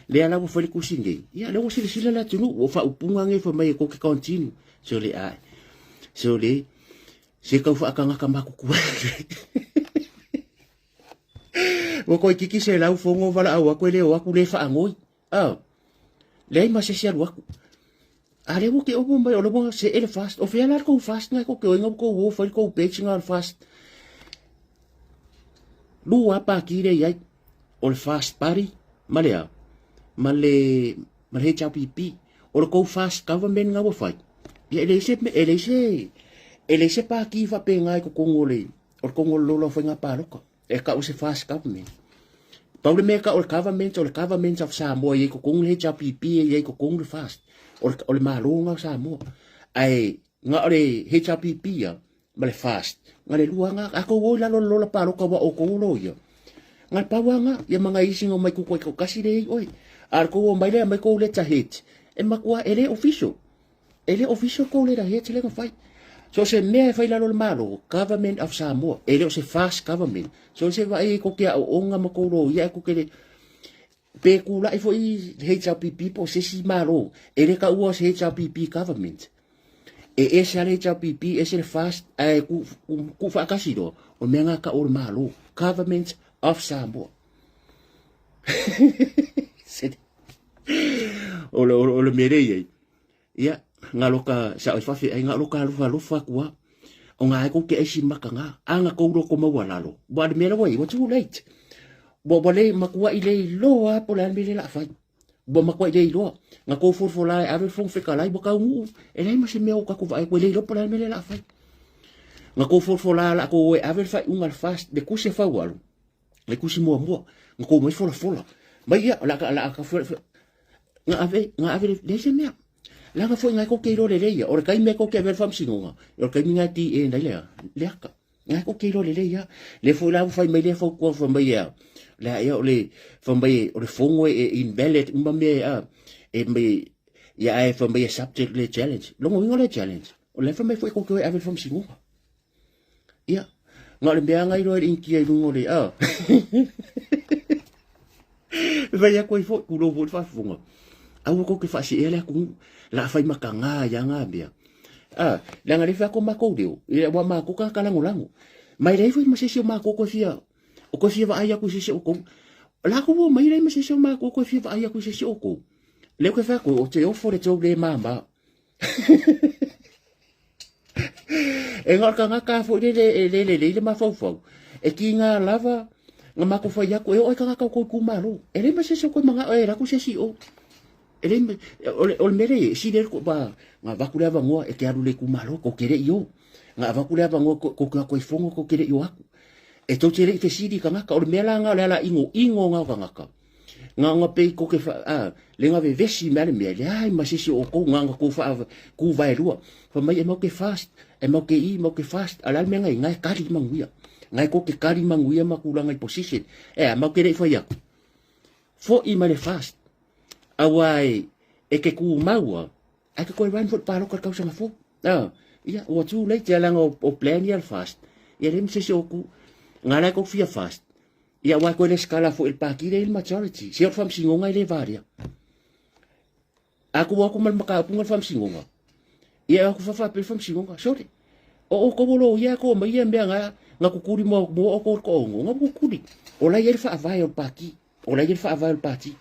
Lea la ua fai le tusi nei, ia lea ua silasila le atunuu, ua faaupuga nei fai mai e tou te continue. Sole ae, sole, se tau faatagata matutua. Ua toeitiiti 100 fono valaau atu e le o atu le faanoi. A, leai ma se isi alu atu. A lea ua te opo mai o lea ua see le fast. O fea la le tou fast na tou te o ai na ua tou o fai le tou page na o le fast. Lua lava pati lea i ai. O le fast party ma le a? Ma le, ma le HRPP. O le tou fast government na ua fai. Ia e leai se, e leai se, e leai se pati faapena i totonu o le, o le totonu o le lola o faiga palota. E tau se fast government. Pau le mea e tau o le government, o le government of Samoa e i ai totonu le HRPP, e i ai totonu le fast. O le, o le Malo lena o Samoa. Ae na o le HRPP ia ma le fast, na le lua na, a tou o i lalo o le lola palota ua outou o loia. Na le pau lava na, ia ma nai isi na omai kuku ai toatasi le i ai oe. A o le tou omai lea aumai tou letterhead, e matua e le official. E le official kou letterhead lea na fai. So se mea e fai lalo le Malo, Government of Samoa, e le o se fast government. So se vaai ko ke aoaoga ma kou loia e ko ke le pe kula'i foi HRPP po o se isi Malo, e le taua o se HRPP government. E ese lava le HRPP, ese le fast, ae ku, ku, ku faatasi loa, o mea na tau o le Malo, Government of Samoa. O le, o le mea lea i ai. Ia, nga loka sa oi whawhi ai, nga loka alofa alofa kua. O ngā ai ke aisi maka ngā, a nga kou loko maua lalo. Wa le mea lawa i, wa too late. Wa wa le makua i le iloa po le alme le la whai. Wa makua i le iloa. Nga kou folafola e ave fong whekalai, wa kau nguu. E lei ma se mea o kaku vae, koe le iloa po le alme le la whai. Nga kou folafola la kou e ave le whai unga le fast, le kuse whau alu. Le kusi muamua, nga kou mai folafola. Mai ia, la ka, la ka, nga ave, nga ave le se mea. Leaga foi ngai ko ke ilo le leia. O le taimi e ko ke ave le faamasinoga, o le taimi ngai ti e nai lea, le aka. Ngai ko ke ilo le leia. Le foi la fai mai le fautua fai mai ia. Le ia o le fai mai o le fongo e invalid uma mea a e mai ia ai fai mai e subject le challenge. Longo ingo le challenge. O le fai mai foi ko ke ave le faamasinoga. Ia, na o le mea ngai loa i le initia i luga o le, a. E fai atu ai foi, tulou foi le faafofoga. Aua tou te faasee le atunuu, la fai mataga ia nga mea. A, leaga le fai atu o matou leo, ia ua matou tagata lagolago. Ma e leai foi ma se isi o matou toe fia, o toe fia vaai atu i se isi o outou. O la ua omai leai ma se isi o matou toe fia vaai atu i se isi o outou. Lea ou te fai atu, ou te ofo le tou le mama. E nga o le tagata foi lele e le lelei le mafaufau, e kiga lava na matou fai atu, e oo i tagata o tou itumalo. E leai ma se isi o toe manao e alu atu se isi i o. E leai ma, o le, o le mea lea e i ai, e sili ai le ba, na avatu le avanoa e te alu i le itumalo, tou te le i o. Na avatu le avanoa tou te o atu ai i fono, tou te le i o atu. E tou te le i fesili i tagata, o le mea la lena o le ala inoino lena o tagata. Nga nga pe ko ke fa a le nga vevesi me ale mea le ai ma sisi o kou nga nga kou fa ku vae lua. Fa mai e mau ke fast, e mau ke i, mau ke fast, a le mea ngai ngai kali manguia. Ngai ko ke kali manguia ma kulanga i position. E a mau ke le fai aku. Fo'i mai le fast. Aua e, e ke ku maua, ai ke koe run for paloka le kausaga fou. Ah, ia, ua too late ia langa o, o plan ia le fast. Ia le mse se oku, ngā lai kok fia fast. Ia wai koe le skala fo il pāki le il majority. Se o whamsingonga i le varia. Aku aku mal maka upunga le whamsingonga. Ia aku whawha pe whamsingonga. Sorry. O o ko lo ia ko mai ia mea ngā ngā kukuri mo mo o ko ko ongo ngā kukuri. O lai e whaavae o pāki. O lai e whaavae o pāti.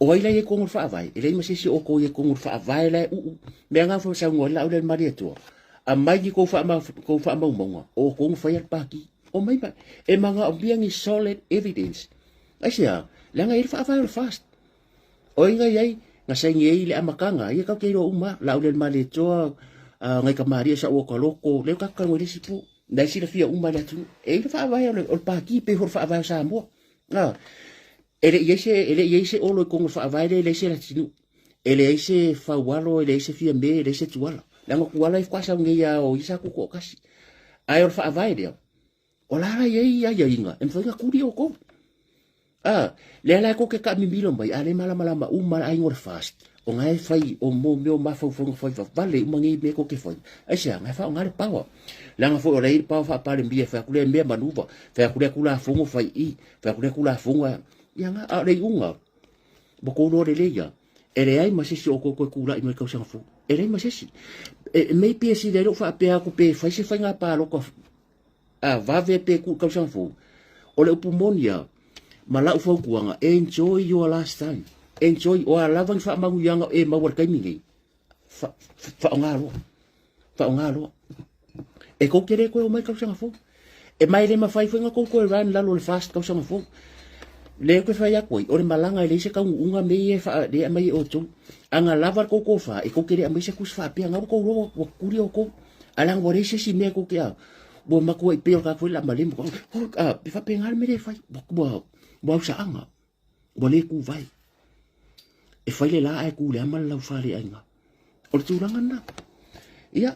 O ai lai e kongo whaavae. E lei masisi o ko ia kongo whaavae lai uu. Mea ngā wha saungo la ule mari atua. A mai ni kou whaama kou whaamaumaunga. O kongo whai al pāki. O mai mai. E manga o miangi solid evidence. Ai se a, leaga e le whaavae o le fast. O inga iai, nga saini ei le amakanga, ia kau ke iloa uma, la ule le maletoa, uh, ngai ka maria sa ua ka loko, leo ka kangoi le sipu, nai sila fia uma le atu, e ila whaavae o le, o le pāki pe horo whaavae o Samoa. Ah, e le iai se, e le iai se olo i kongo whaavae le, le se la tinu, e le ai se faualo, e le ai se fia me, e le ai se tuala. Leaga kuala i whakasau ngei a o isa kuko o kasi. Ai o le whaavae lea, O la la iai aiaiga e mafai ona kuli oukou. A, lea la e koke kaamimilo mai, a le malamalama uma le aiga o le FAST, o nga e fai o mo mea o mafaufauga fai vavale uma nei mea koke fai. Aisea, nga e faaaoga le power. Leaga foi o la e i ai le power faa-Palemia e fai atu lea mea manuva, fai atu lea Tulafono fai i, fai atu lea Tulafono a, ia nga, a o le iuga, ua tou iloa lelei lava, e leai ma se isi o outou toe tulai mai i le tausaga fou. E leai ma se isi. E, maybe e sili ai lou faapea atu pe fai se faiga palota A vave pe ku tausaga fou. O le upu moni a, ma lau fautuaga, enjoy your last time. Enjoy, o a lava ni faamanuiaga e maua i le taimi nei, fa, faaaoga loa. Faaaoga loa. E kou te le koe o mai tausaga fou. E mai le mawhai foi nga kou koe run lalo le fast tausaga fou. Le koe whai aku ai, o le malanga e leise kaunuunga me e wha, le amai e outou. Anga lava le kou kōwha, e kou te le amai se kus whaapea, ngau kou loa, ua kuri o kou. Ala ua leai se isi mea kou ke a, ua matua i pei o le kākou la malemu ka, a, pe faapena le mea lea e fai, ua, ua, ua ausaʻaga, ua le kūwae. E fai le lā ae kū le ama le laufaleaiga. O le tulaga lena. Ia,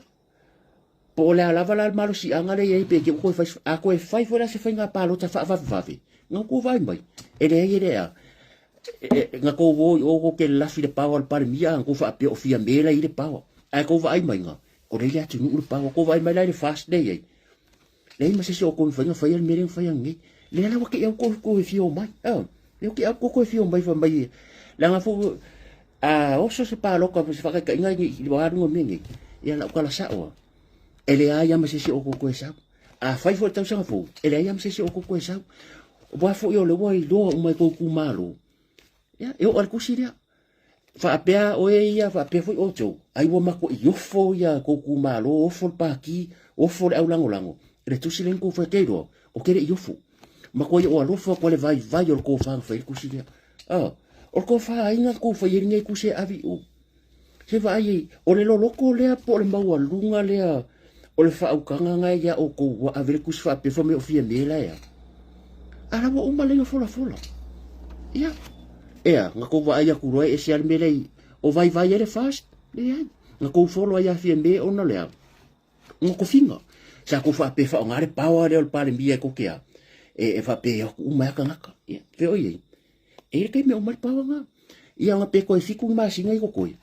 po o le a lava la le malosiaga lea i ai pe te ua toe fai, a toe fai foi la se faiga palota faavavevave, na tou vaai mai, e leai e le a, na tou o i o kou te lafi le paoa o le Palemia, a na tou faapea o Fiame la i le paoa. Ae tou vaai mai na, o lea i le atunuu le paoa. Tou vaai mai la i le FAST lea i ai. Leai ma se isi o tou mafai ona faia le mea lea na fai ananei. Lea la ua te i au tou tou e fia o mai. Ah, lea ua te i au tou tou e fia o mai fai mai. Leaga foi a oso se palota ma se faataitaiga i le aluga mea nei. Ia lau tala sao lava. E leai lava ma se isi o tou toe sau. A fai foi le tausaga fou, e leai lava ma se isi o tou toe sau. Aua foi o lea ua iloa uma e tou itumalo. Ia, e oo lava i le tusi lea. Faapea oe ia, faapea foi outou, ai ua matuai ofo ia tou itumalo, ofo le pati, ofo le aulagolago, i le tusi lea na tou faia te iloa, ou te le i ofo. Matuai ou alofa atu i le vaivai o le tofa na fai ai le tusi lea. Ah, o le tofa a ai na tou fai ai lenei tusi e ave i o? Se vaai ai, o le loloto lea po o le maualuga lea o le faautaga na ia outou ua ave le tusi faapea fai mai o Fiame la e a. A la ua uma lea ona folafola. Ia, ea, na tou vaai atu loa e ese lava le mea lea i, o vaivai ai le FAST? Leai, na tou follow ai ia Fiame ona o le a? Ona tofiga. Sa tou faapea e faaaoga le power lea o le Palemia e tou te a, e, e faapea e o atu uma ai lava tagata. Ia, fea o i ai? E i ai le taimi e uma ai le power na. Ia, ona pe toe 7 ni masina i totoe,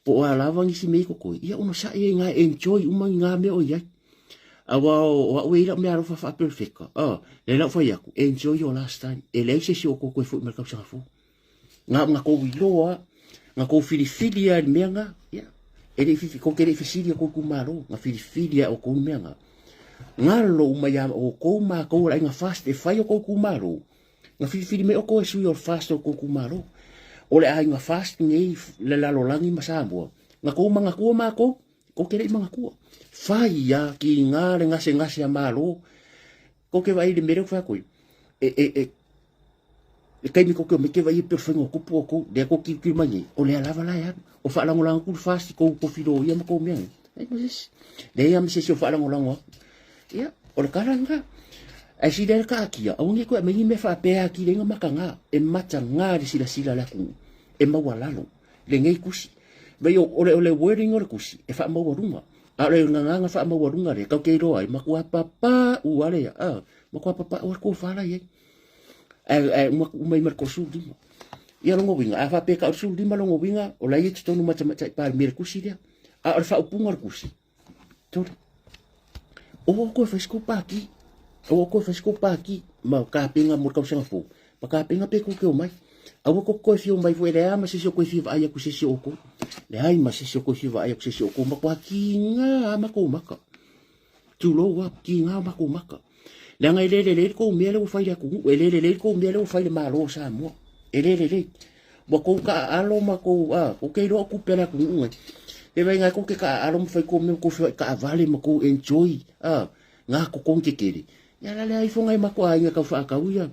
po o a lava nisi mea i totoe, ia onosai ai ina e enjoy uma i ngā mea o i ai. Aua o au e i lau mea alofa faaperefeka, ah, lea la ou fai atu, enjoy your last time. E leai se isi o tou toe foi mai le tausaga fou. Ngā ngā kou iloa, ngā kou filifili a i le mea ngā, ia. E le i fifi, kou te le i fesili e kou itumalo, ngā filifili a e outou le mea ngā. Ngalo uma ia outou mākou o le aiga FAST e fai o kou itumalo, Na filifili mai outou e sui o le FAST o le tou itumalo. O le aiga FAST nei le lalolagi ma Samoa. Na tou manatua matou, tou te le i manatua. Fai a ki nga le gasegase a Malo. Tou te vaai i le mea lea ou te fai atu ai. E, e, e, le taimi tou te omai te vaai e pei o le faiga o tupu outou, lea tou te tilotilo mai nei, o lea lava la e alu. O faalagolago atu le FAST i tou tofi loia ma tou mea nei. Leai ma se isi. Leai lava ma se isi o faalagolago atu. Ia, o le tala lena. Ae sili ai le kaatia, aua ne i toe aumai ni mea faapea e atili ai ona mataga, e mataga le silasila a le atunuu, e maualalo lenei tusi. Vaai o le, o le wording o le tusi e faamaualuga, a o le gagana faamaualuga lea tatou te iloa ai, matua papaʻu lava le, a, matua papaʻu lava le tofa la e i ai. Ae, ae uma tuu mai ma le 35. Ia lona uiga, a faapea e tau le 15 lona uiga, o la e i totonu ma le Tamaitai Palemia i le tusi lea. A o le faaupuga o le tusi, Tole. Aua koe fai se kou pāti. Aua koe fai se kou pāti ma kapena mo le tausaga fou. Ma kapena pe kou te omai. Aua kou koe fia omai foi leai ma se isi o koe fia vaai atu i se isi o outou. Leai ma se isi o koe fia vaai atu i se isi o outou. Matua kiga lava matou maka. Tulou lava, kiga matou maka. Leaga e le lelei le kou mea lea ua fai i le atunuu. E le lelei le kou mea lea ua fai i le Malo o Samoa. E le lelei. Ua kou taaalo ma kou, a, kou te iloa o tupe a le atunuu nei. E vaai ngai kou te taaalo ma fai kou mea ma kou feoai taavale ma kou enjoy, a, ngā totogi tetele. Ia la lea ifo ngai matou aiga e tau faatau ia,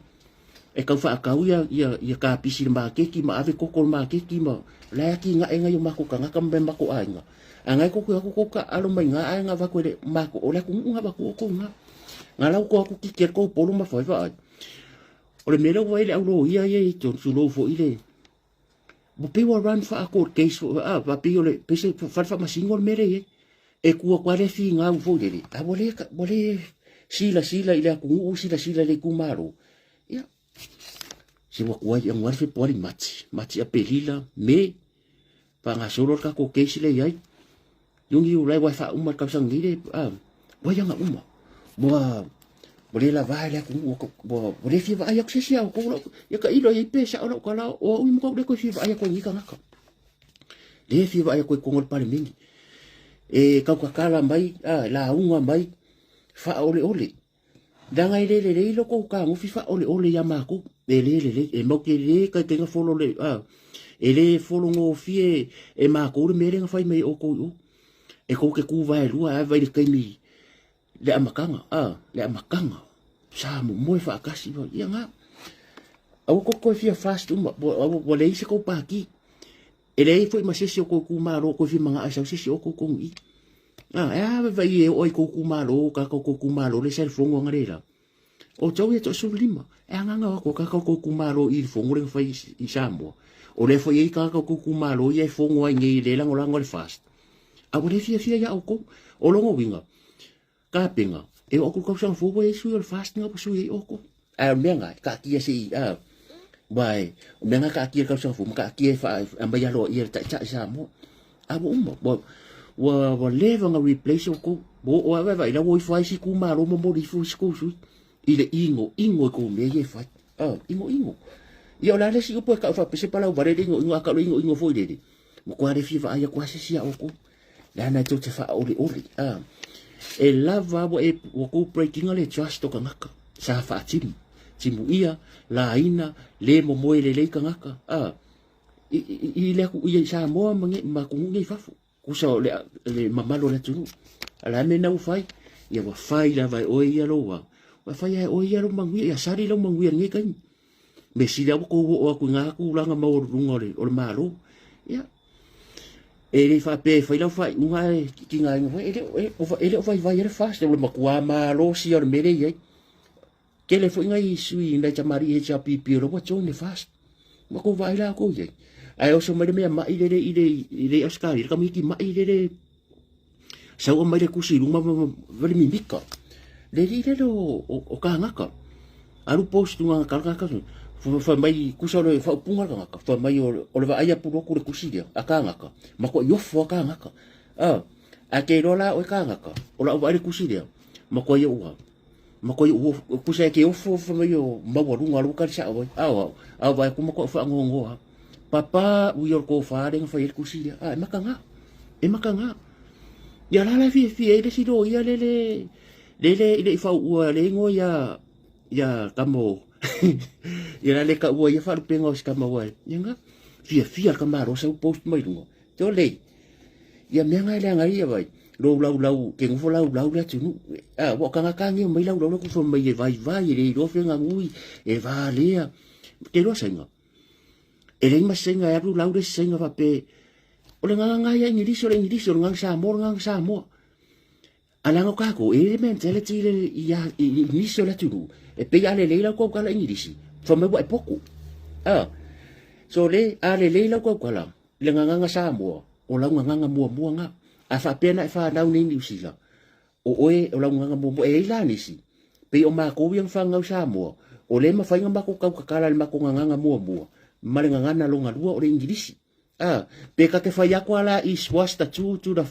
e tau faatau ia, ia, ia kapisi i le maketi ma ave koko i le maketi ma la e atinae nai o matou tagata ma matou aiga. A ngai kou te o atu kou taaalo mai iga ae na avatu e le matou, o le atunuu na avatu outou iga. Na la ua tou o atu kiki ai le tou polo ma fai vaai. O le mea lea ua i ai le au loia ia i totonu, tulou foi le, ua pei ua run faa-court case foi, a, faapei o le, pei se fale faamasino le mea lea e i ai. E tu atu lava le finau foi lele, a ua le, ua le silasila i le atunuu, silasila i le itumalo. Ia, se ua tuai aua le Fepuari, Mati, Mati, Aperila, Me, faagasolo le tatou case lea i ai. Iuni, Iulai, ua e faauma le tausaga nei le, a, ua ianga uma. Ua, ua le lava e le atunuu, ua, ua le fia vaai atu se isi a outou lau, ia tailo i ai pe sao lau tala, o au i matua le toe fia vaai atu ai i nei tagata. Le fia vaai atu i totonu o le Palemene. E tautatala mai, a, lauga mai, faaoleole. Leaga e le lelei lo kou kagofi faaoleole ia makou. E le lelei, e mau te le taitaiga folo le, a, e le folo gofie e makou le mea lea na fai mai e outou i o. E tou te tu vaelua ae vai le taimi le amataga, a, le amataga. Sa momoe faatasi, ia nga. Aua kou te toe fia fast uma, ua leai se kou pāti. E leai foi ma se isi o kou itumalo o toe fia manao e sau se isi o outou totonu i i. A, e a vaai e oo ai kou itumalo, kaka o kou itumalo le sa i le fono ana le la. O tou ia toasefululima, e agaga o atu o kaka o kou itumalo i le fono lea na fai i Samoa. O lea foi e i ai tagata o kou itumalo ia e fono ai nei le lagolago a le FAST. A ua le fiafia ia outou. O lona uiga, Kapena, e oo atu i le tausaga fou ua i ai sui o le FAST na ua sui ai outou. Ae o le mea lena, e taatia se i, a, aua e, o mea lena e taatia i le tausaga fou, ma taatia e faa, aumai aloaia e le Taitai Samoa. A ua uma, ua, ua, ua leva ona replace outou. Ua oo lava, vaai la ua o ifo lava isi itumalo momoli ifo isi tou sui i le inoino i tou mea ia e fai. A, inoino. Ia o le a le isi upu e tau faapea se palauvale le inoino, a tau le inoino foi lele, matua le fia vaai atu lava se isi ia outou. Leaga e tou te faaoleole. A, e lava ua e ua tou break ina le trust o tagata. Sa faatimu. Timu ia, laina, le momoe lelei tagata. A, i, i, i le atu i Samoa ma, ma atunuu nei i fafo. Kusa o le, le mamalu o le atunuu. A le a mea na ua fai? Ia ua fai lava e oe ia lou au. Ua fai lava e oe ia lou manuia. Ia sali lau manuia i lenei taimi. Mea sili lava ua tou oo atu i ngā tulaga maualuluga o le, o le Malo. Ia, e le faapea e fai lau faaiuga ae tigaina foi, e le, e, e le o vaivai ai le FAST, o le matua malosi lava o le mea lea e i ai. Tele foi nai sui, nai tamalii HRPP o la ua join le FAST. Ua tou vaai la outou i ai. Ae oso mai le mea mai lele i le, i le Ausetalia, le tamaiti mai lele sau aumai le tusi i luma ma le mimika. Le alii lele o, o, o kānaka. Alu post luga ka tagata fai mai kusa o le faaupuga le tagata fai mai o le vaai a pulu atu le tusi lea a kānaka ma koʻi ofo a kānaka. A, ae ke iloa la oe kānaka o lau vaai le tusi lea ma koe ou a ma koe ou kusa e ke ofo fai mai o maualuga alu ka sao ai. Ao ao ao vaai atu ma koʻu faanoanoa. Papa ui o le tofa lea na fai ai le tusi lea. A e makaga. E makaga. Ia la la e fiafia ai le isi loia lele lele i le i fauua le igoa ia ia kamo ia la le kaua ia faalupeina o si tama ua ia nga fiafia le tamaloa sau post mai luga te ole ia mea nga e leaga ai ia vai lou laulau ke nofo laulau le atunuu a ua o tagata nei omai laulau le atu fai mai e vaivai e le iloa feganui e valea ke iloa saina e leai ma se saina e alu lau le isi saina faapea o le gagana ia Igilisi o le Igilisi o le gagana Samoa o le gagana Samoa. A leaga o kākou, e i ai le mentality le i, i, i nisi o le atunuu, e pei a lelei lau tautala Igilisi, fai mai ua e potu. A, so le, a lelei lau tautala, i le gagana Samoa, o lau gagana muamua na. A faapea na e fanau nei Niu Sila, o oe o lau gagana muamua, e i ai la nisi, pei o matou ia na fanau Samoa, o lea e mafai ona matou tautatala i le matou gagana muamua, ma le gagana lona lua o le Igilisi. Ah, pe ka te whai ako ala is was the two to the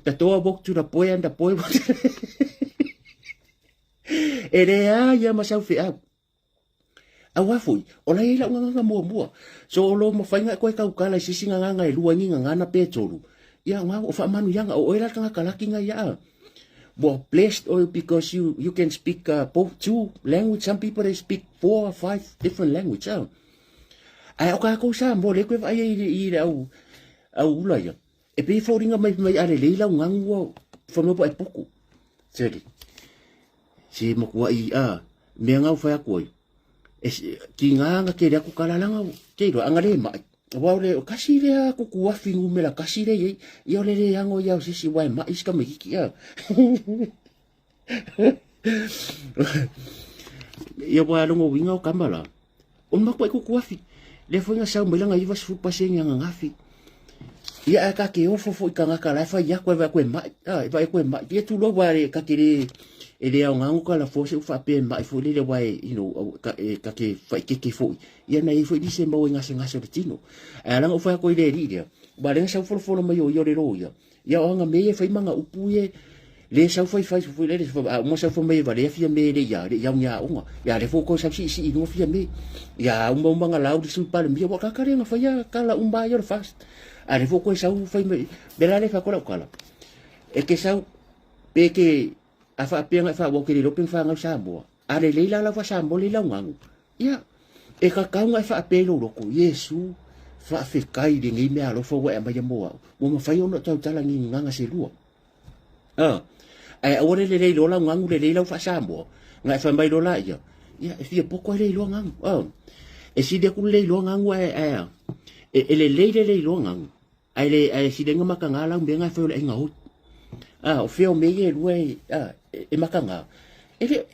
the door walk to the boy and the boy walk E le a ia ma sau feau. Auā foi, o la e i ai lau gagana muamua. So o lo mawhai nga koe kaukala i sisi gagana e lua ni gagana pe tolu. Ia ngā o whaamanuianga o oe la tangata laki nga ia a. Well, blessed oe because you can speak both two language. Some people they speak four or five different language. Ae o kākou Samoa lea koe vaai ai i le au, au ula ia. E pei foliga mai mai a lelei lau gagu ua fai mai e poko. Seli. Se makuaʻi a mea ngau fai aku ai. E ki ngā nga kele aku kalalanga ke iloa anga le mai. Wa ole o kasi le a kuku afi ngumela kasi le iai. Ia ole le ango ia o sisi wa e mai sika me kiki a. Ia wa longo winga o kamala. O makua i kuku afi. Le foi nga sau mai langa 90% anga ngafi. Ia a ka ke ofo fo i kangaka la fa ia koe va koe mai. Ah, va koe mai. Ia tu lo wa le ka ke le e le au ngangu ka la fo se ufa pe mai fo le le wa e you know ka e ka ke fa ke ke fo. Ia na i fo i se mau ngase ngase le tino. A langa ufa ko i le ri le. Wa le sa fo fo mai o ia le ro ia. Ia o anga me e whai manga upu e le sau whai whai whai le a uma sau whai mai vale fia me le ia le ia nya onga ia le foko sau si si no fia me ia uma uma nga lau su pa le mia wa ka kare nga whai ka la umba ia fast a le foko sau whai me be la le fa kola kala e ke sau pe ke a fa pe nga fa wa ke le lopeng fa nga Samoa a le leila la fa Samoa le lau ngangu Ia, e kakau nga e faapea i lou loko, Iesu, faafetai i lenei mea alofa ua e aumaia mo au, ua mafai ona ou tautala ni gagana se lua. A, ae aua le lelei loa lau gagu lelei lau faa-Samoa, nga e fai mai loa laia, ia, e fia poko ai le iloa gagu. A, e sili aku le iloa gagu ae, ae a, e, e lelei le le iloa gagu, ae le, ae sili ai nga makaga lau mea nga e fai o le aiga hoi. A, o fea o mea ia e lua e, a, e, e makaga. E le,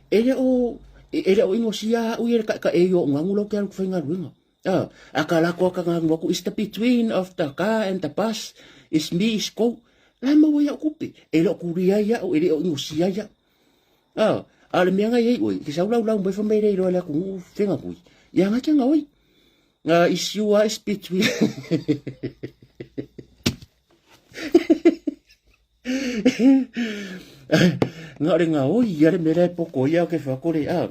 e le o, e le o ingosia au ia le kaʻekaʻe o gagu lau ke alu faigaluega. A, a ka lako a ka gagu aku, is the between of the car and the bus, is me is go. La maua ia'u kupe. E le o kulia ai au, e le o ingosia ai au. A, a le mea nga iai oe, ke sau lau lau mai fa mai le iloa le aku nuu fenga kui. Ia nga ke nga oi. Nga is you are is between. Nga ore nga oi ia le mea e poko ia ke whakore a.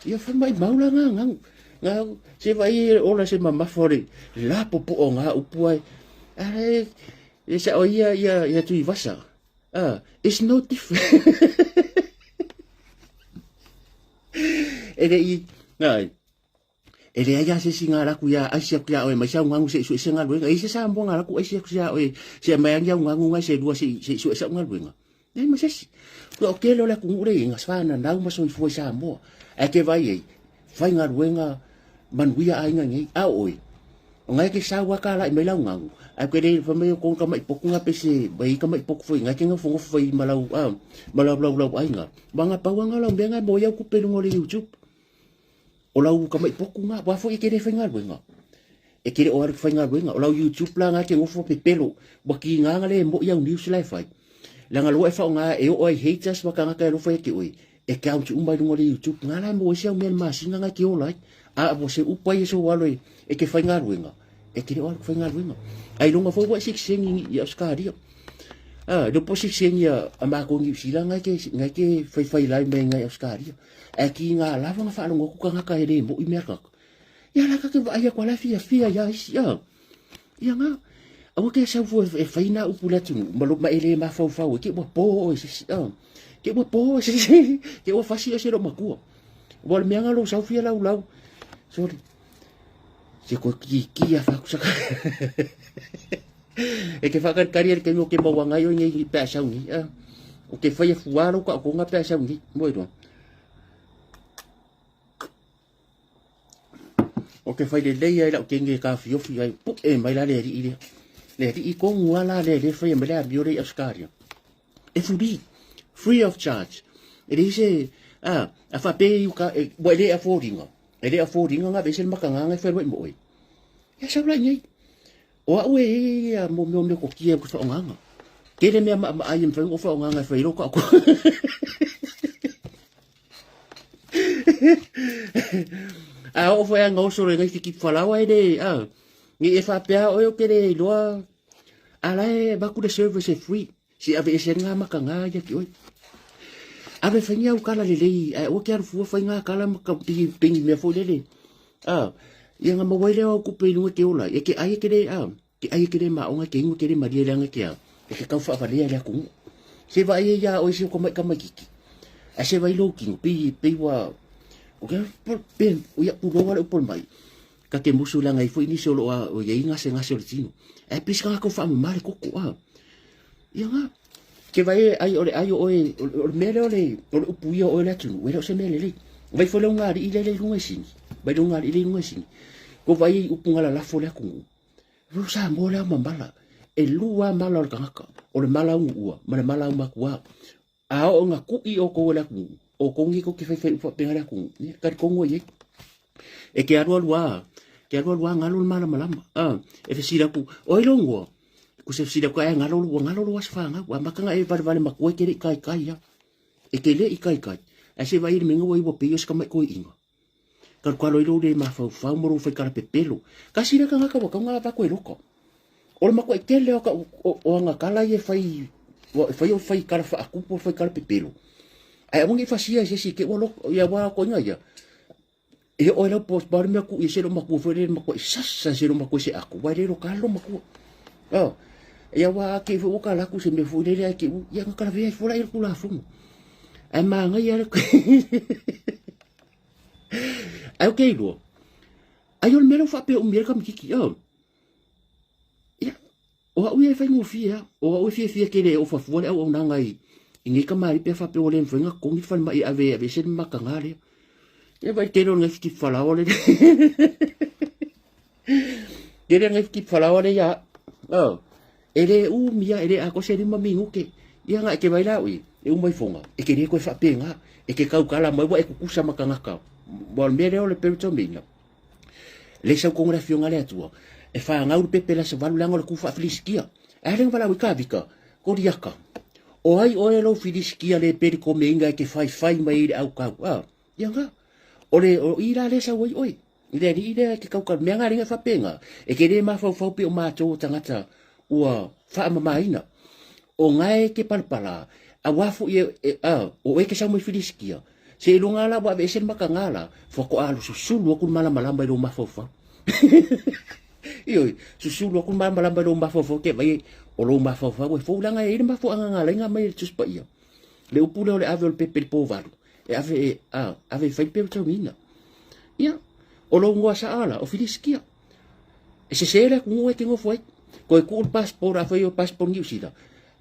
Ia whai mai maula ngā ngau. Ngā se vai e ola se mamafa ore la popo o ngā upu ai. Are e sa o ia ia ia tui vasa. Ah, it's no different. E le i, ngā, E leai a se isi ngā raku ia aisi aku ia oe mai se au ngagu se i sue se galuega. E i se Samoa ngā raku aisi aku ia oe se mai angi au ngagu ngai se lua se i sue se au galuega. Nei ma se isi. Kua o kele o le aku ngure i ngā swhana nau ma soifua i Samoa. Ae ke vai ei, whai galuega manuia ainga ngei. A oe, o ngai ke sau a ka lai mai lau ngagu. Ae ke le wha mai o kong ka mai poku ngā pese, mai ka mai poku fai ngai ke ngā whongo whai ma lau, a, ma lau lau lau ainga. Ma ngā paua ngā lau mea ngai mo iau kupe lunga o le YouTube. O lau kamaipoku ngā, wā foi e kere whaingaluenga. E kere o aru whaingaluenga. O lau YouTube la ngā ke ngofo pepelo. Wa ki ngā ngā le mo i au news la e whai. La ngā loa e whao ngā e o ai haters wa ka ngā ka e lofa e ke oe. E ke au umai lunga le YouTube. Ngā la mo ese au mea masinga ngā ke ola ai. A mo se upai e so walo e, e ke whaingaluenga. E kere o aru whaingaluenga. Ai longa foi wa sik sengi i Australia. A, lo po sik sengi a, a mākou New Zealand ngai ke, ngai ke whai whai lai mai ngai Australia. Ae ki ngā lava nga whaalongo aku kangaka e le moʻi mea kaka. Ia la kake vaai aku ala fia fia ia isi a. Ia ngā. Aua ke sau fua e whai nā upu le atunu. Ma lo ma e le mawhauwhau e ke ua pō o e sisi a. Ke ua pō e sisi. Ke ua fasi o se lo makua. Ua le mea ngā lo sau fia lau lau. Sorry. Se koe ki ki a whakusaka. E ke whakarikari e ke o ke maua ngai o ngai pea sau ni. O ke whai e fuaro ka o konga pea sau ni. Moi roa. O ke whai le lei ai lau kenge ka fiofi ai pu e mai la le ri i le. Le ri i kongu ala le le whai e mai le a miore i Australia. E furi. Free of charge. E leai se, a, a faapea i uka, e, ua e le afford ina. E le afford ina nga aveese le makagaga e feiloai mo oe. Ia sau la i nei. O au e i ai ia mo mea o mea kokia ku whaongaga. Tele mea maamaai e mawhai o whaongaga e whai roka ako. A o whai anga osoro e ngai whiki whalawa e le, a, ngi e whapea oe o kere i loa, a la e vaku le service e free. Si ave ese ngā maka ngā ia ki oi. Ave whaingi au kala lelei, ai o ke aru fua whai ngā kala maka pingi, pingi mea fo lele. A, ia ngā mawai leo au kupe i lunga ke ola, e ke ai e ke le, a, ke ai e ke le ma onga ke ingo ke le maria le anga ke a, e ke kau whaawalea le aku. Se vai e ia oi se o ka mai ka mai kiki. A se vai lou kingo, pi, pi wa, o ke, pe, o ia puloa le upol mai. Ka ke musu le anga i fo inisi o lo a, o ia inga se ngase o le tino. E pis ka ngakau whaamama le koko, a. Ia nga. Ke vai e ai o le ai o oe, o le mea lea o le, o le upu ia o oe le atunuu, e le o se mea lelei. Vai foi le unga alii lele i lunga i sini. Vai le unga alii le i lunga i sini. Ko vai i upu ngala lafo le atunuu. Ro sa mo le ama mala. E lua mala o le kangaka. O le mala ungu ua, ma le mala umakua. A o nga ku'i o kou e le atunuu, o kou ngi kou ke faifai upu faapena le atunuu, ia, talitonu ai ai. E ke alualu a, ke alualu a galo le malamalama. A, e fesili atu, o ai lou igoa? Ku se fesili atu, ai galo, ua galo lou aso fanau. Ua amata ona e valevale matua e ke le i kaikai a. E ke le i kaikai. Ae se vaai i le mea ua iwa pei o se tamaiti toeaina. Kalokalo ai lou le mafaufau ma lou faikala pepelo. Kasi lea tagata ua tau gavatu e loka. O le matuai tele o ka o anga kala ia e fai e fai o fai kala faatupu o fai kala pepelo. Ae aua ne i fasia e se isi te ua loko ia ua koinga ia. E oo ai lau po pa le mea ku ia se lo matua foi le matua i sasa se lo matua se aku wa le lo kalo matua. Oh. Ia wa ke foi ua kala aku se mea foi lele ai ke u ia nga kala vea i fola i le tulafono. Ae māngaia le Ai o ke iloa. Ai o le mea lea ua faapea umi ai le kamititi. Oh. Ia, o au ia e faigofie lava. O au e fiafia tele e ofa fua le auaunaga i, i nei kamali'i pe a faapea ua le mafai ona totogi le falemai e ave e aveese le mataga lea. Ia vaai tele o lenei fitipifalaoa le tele lenei fitipifalaoa lea ia au. Oh. E le umi lava, e le atoa se 5 minute. Ia na e te vai la oi, e uma ifoga, e te le toe faapena, e te tautala mai ua e tutusa ma tagata. Ua o le mea lea o le peritone. Le sau tonu le afioga a le Atua, e fanau le pepe i le aso valu leaga o le tu faa-Filisitia. Ae le na valaau i Tavita, Koliata, o ai oe lou Filisitia le pelikomeina e te faifai mai ai i le autau? A, ia na, o le o i la lea sau ai oe, i le alii lea e te tautala. Mea na le faapena, e te le mafaufau pei o matou o tagata ua faamamaina. O na e te palapala, aua foi e, e, a, o oe ke sau mai Filisitia, Seiloga la ua aveese le makaga la, faatoa alu susulu atu le malamalama i lou mafaufau. Ioe, susulu atu le malamalama i lou mafaufau te vai o lou mafaufau e fou leaga e i ai le mafuaaga na ala ai ona aumai e le Tusi Paia. Le upu lea o le ave o le pepe i le po valu, e ave e, a, ave e fai le peretoniina. Ia, o lou igoa saa la, o Filisitia. E sese le atunuu e te nofo ai. Toe tuu le passport, afai o passport Niu Sila,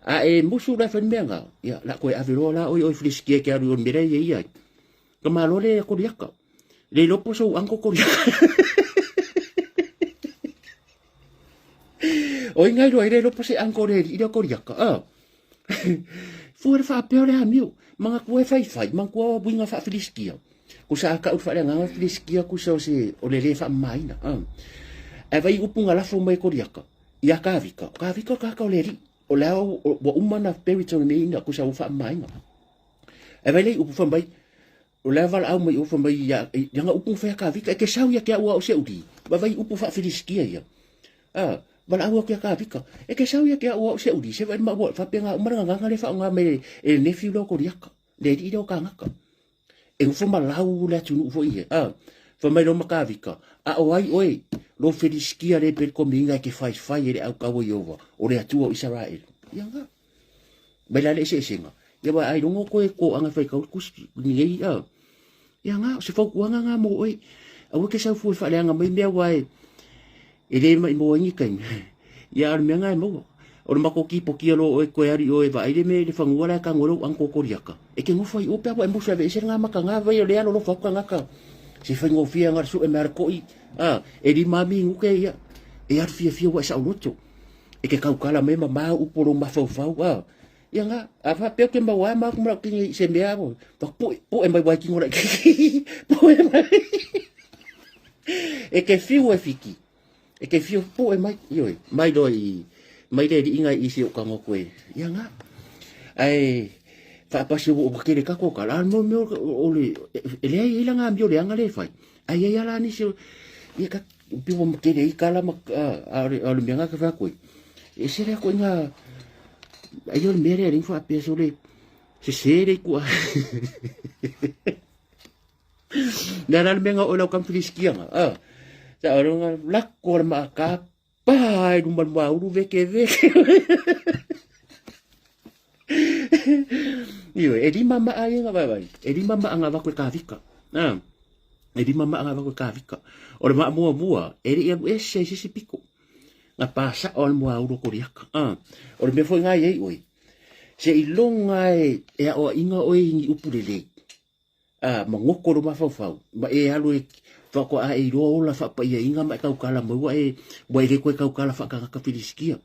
A e musu la fai mea nga, ia, la koe ave loa la oi oi Filisitia ke alu i o le mea lea e i ai. Ka malo le ia Koliaka. Le iloa po sou uncle Koliaka. O inga iloa i le iloa po se uncle le alii lea Koliaka. Ah. Fua le faapea o le amio. Manatua e faifai, manatua uiga faa-Filisitia. Ko sa kau le faaleagaga Filisitia kusa o se o le le faamamaina. Ah. Ae vai upu nga lafo mai e Koliaka. Ia Kavika, o Kavika o le tagata o le alii, o le ao ua uma ona peritone ina ku sa ua faamamaina. Ae vai lea i upu fai mai, o le a valaau mai o fai mai ia, ia nga upu na fai a Kavika, e te sau ia te au a o se uli, vai upu faa-Filisitia ia. A, valaau atu ia Kavika, e te sau ia te au a o se uli, se vai ma ua faapena uma le gagaga lea e faaaoga mai e le nephew lea o Koliaka, le alii lea o Kagaka. E nofo ma lau le atunuu foi ia. A, fai mai loa ma Kavika, a o ai oe, lou Filisitia le pelikomiina e te faifai e le aukau o Ieova, o le Atua o Isaraelu. Ia nga. Mai la le eseesega. Ia wa ai longo koe ko anga fai kau kusi ni ei a. Ia nga, o se fautuaga nga mo oe. Aua ke sau fua e faaleaga mai mea wa e e le mai mo ai ni taimi. Ia a o le mea nga e maua. O le matou kipokia loa oe koe alu i o e vaai le mea i le fanua la e tago ai lou uncle Koliaka. E te nofo ai i o pe a ua e musu e aveese le nga maka nga vai o lea alolofa atu tagata. Se faigofie anga le sue mea a le koʻi, a, e lima minute ia e alu fiafia ua e saoloto. E te kaukala mai ma mau upu o lou mafaufau, a. Ia nga, a faapea ke mau a ma ku mala kingi se mea mo. Pa pu pu e mai wai kingo la ki. Pu e mai. E ke fiu e fiki. E ke fiu pu e mai ioi. Mai do i mai le inga i se o kango koe. Ia nga. Ai faapasi o kele ka ko ka la mo me o le e le ai la nga mi o le anga le fai. Ai ai ala ni se ia ka pi mo kele i kala ma a o le mea nga ka fa koe. E se le koe nga ai o le mea lea ring faapea so le sese le kua. Nea la le mea nga o lau kam filisikianga. Ah. Sa o nga lako le maa ka pa ai luma le maulu veke veke. Io, e lima maa ia nga vai vai. E lima maa nga vaku e ka vika. Ah. E lima maa nga vaku e ka vika. O le maa mua mua, e le ia ese i sisi piko. Nga pasa o le mua uro koriaka. Ah. O le mea foi nga iei oi. Se i longa e, e a oa inga oi ni upu lelei. A, ma ngoko lo mafaufau, ma e alu e whakoa a e iloa ola whapaiainga ma e kaukala mai ua e, ua e le koe kaukala whakangaka Filisikia.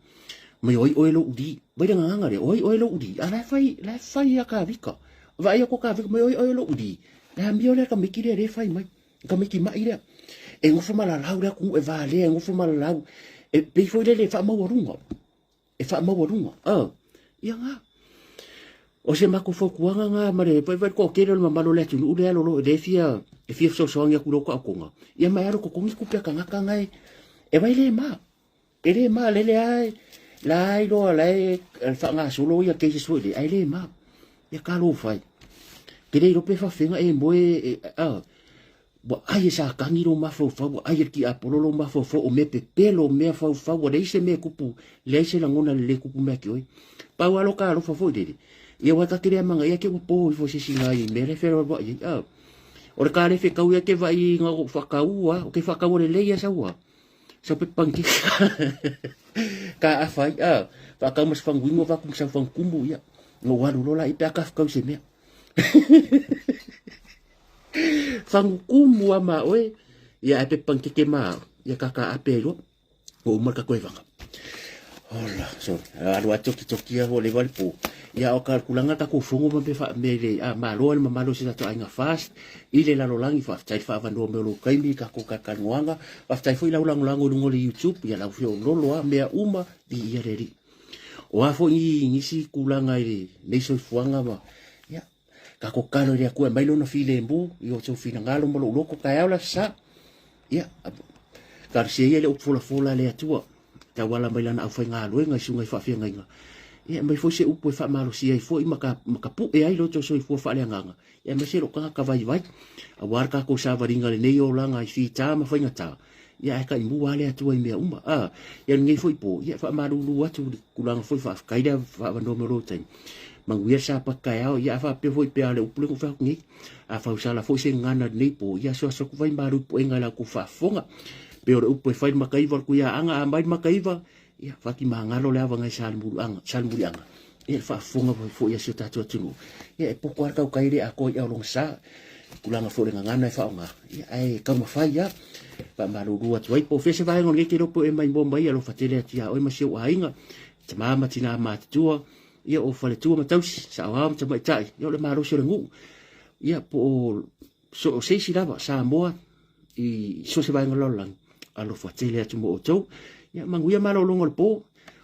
Mai oi oe lo uri, mai le nganganga le, oi oe lo uri, a la whai, la whai a ka vika. Va ia ko ka vika, mai oi oe lo uri. La mio le ka miki le le whai mai, ka miki mai lea. E ngofo malalau lea ku e vā lea, e ngofo malalau. E pei foi le le whaamaualunga. E faamaualuga. Oh, ia ngā. O se mako fautuaga ngā ma le vai vai ko kele o le mamalo le atunuu le alo lo le fia e fia fesoasoani atu i lou taotoga. Ia ma e alo totogi tupe a tagata nga e e vai le ma. E le ma lele ai la ai loa la e faagasolo ia cases foi le ai le ma. Ia ka lo fai. Ke le iloa pe faafega e moe e, ah, Ua ai e sākani lou mafaufau, ua ai e tiapolo lou mafaufau, o mea pepelo, o mea faufau, ua leai se mea e kupu, leai se lagona lelei e kupu mai ia te oe. Pau lava lo ka alofa foi lele, ia ua ta te le amagaia ia te ua pō ifo se isi nai mea le feloaloai ai. A, o le ka le fekau ia te vaai i nga o whakaua, o ke whakaua lelei ia saua. Sau pe pankeke ka afa ai, a, whakau ma se whanguingo waku ma sau whangukumu ia. No walu lola i pe aka whakau se mea. Whangukumu a ma oe, ia e pe pankeke ma au, ia kaka ape ai loa, o uma ka koe wanga. Hola, so, alu a toki toki a hole wale po. Ia o ka kulanga ka kufungu ma me wha me le a malo le mamalo se tato ainga fast i le lalolangi fa tai fa vanua me lo kaimi ka ko ka kangoanga fa tai foi lau lango lango lungo le YouTube ia lau fio lolo a mea uma di ia le ri. O a foi ni nisi kulanga i le nei soifuaga ma ia ka ko kalo le akua mai lona filemu i o tau finagalo ma lou loko taeao le aso sa. Ia, talosia ia le upu folafola a le Atua, tauala mai lana aufaigaluega i suga i faafeagaiga. Ia, mai foi se upu e faamalosia ai foi ma ka, ma ka pu'e ai lo tou soifua faaleagaga. Ia, aemaise lou tagata vaivai, auā le tatou savaliga lenei olaga i fitā ma faigatā. Ia, ae taimua lava le Atua i mea uma. A, ia lenei foi pō, ia, e faamalūlū atu i le tulaga foi faafetai le faaavanoa mai o lou taimi. Manuia le Sapati taeao, ia, a faapea foi pea le upu lea na ou fai atu nei, a fausala foi se gagana i lenei pō, ia asuasu atu vai malu i puega i la outou faafofoga. Pei o le upu e fai le makaiva o le Tuiaaga, a mai le makaiva, ia, fati magalo le ava ngai Salemuliaga, Salemuliaga. Ia, le faafofoga foi a si o tatou atunuu. Ia, e poto lava le tautai le atoa i Aologasa, tulaga foi o le gagana e faaaoga, ia, ae taumafai lava. Faamalulu atu ai, po o fea se vaega o lenei te iloa po o e maimoa mai, alofa tele atu iā oe ma si ou aiga, tamā ma tinā matutua, ia, o faletua ma tausi, saoao ma tamaitai, ia, o le malosi o le nuu, ia, po o so o se isi lava, Samoa, i so se vaega o le lalolagi, alofa tele atu mo outou. Ia, manuia malologa o le pō,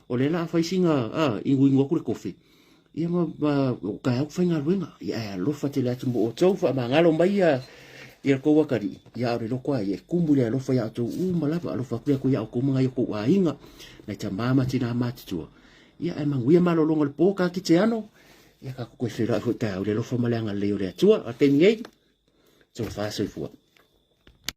o lea la a fai sina, a, inuinu atu le kofi, ia ma, ma, o taeao ku faigaluega, ia, ae alofa tele atu mo outou, faamagalo mai ia, ia le tou atalii, ia a o le loko a ia, e kumu le alofa iā outou uma lava, alofa atu le Atua iā outou ma nai o tou aiga, nai tamā ma tinā matutua. Ia, ae manuia malologa o le pō, ka kite ano, ia tatou toe feiloai foi taeao i le alofa ma le agalelei o le Atua. A o le taimi nei, talofa soifua.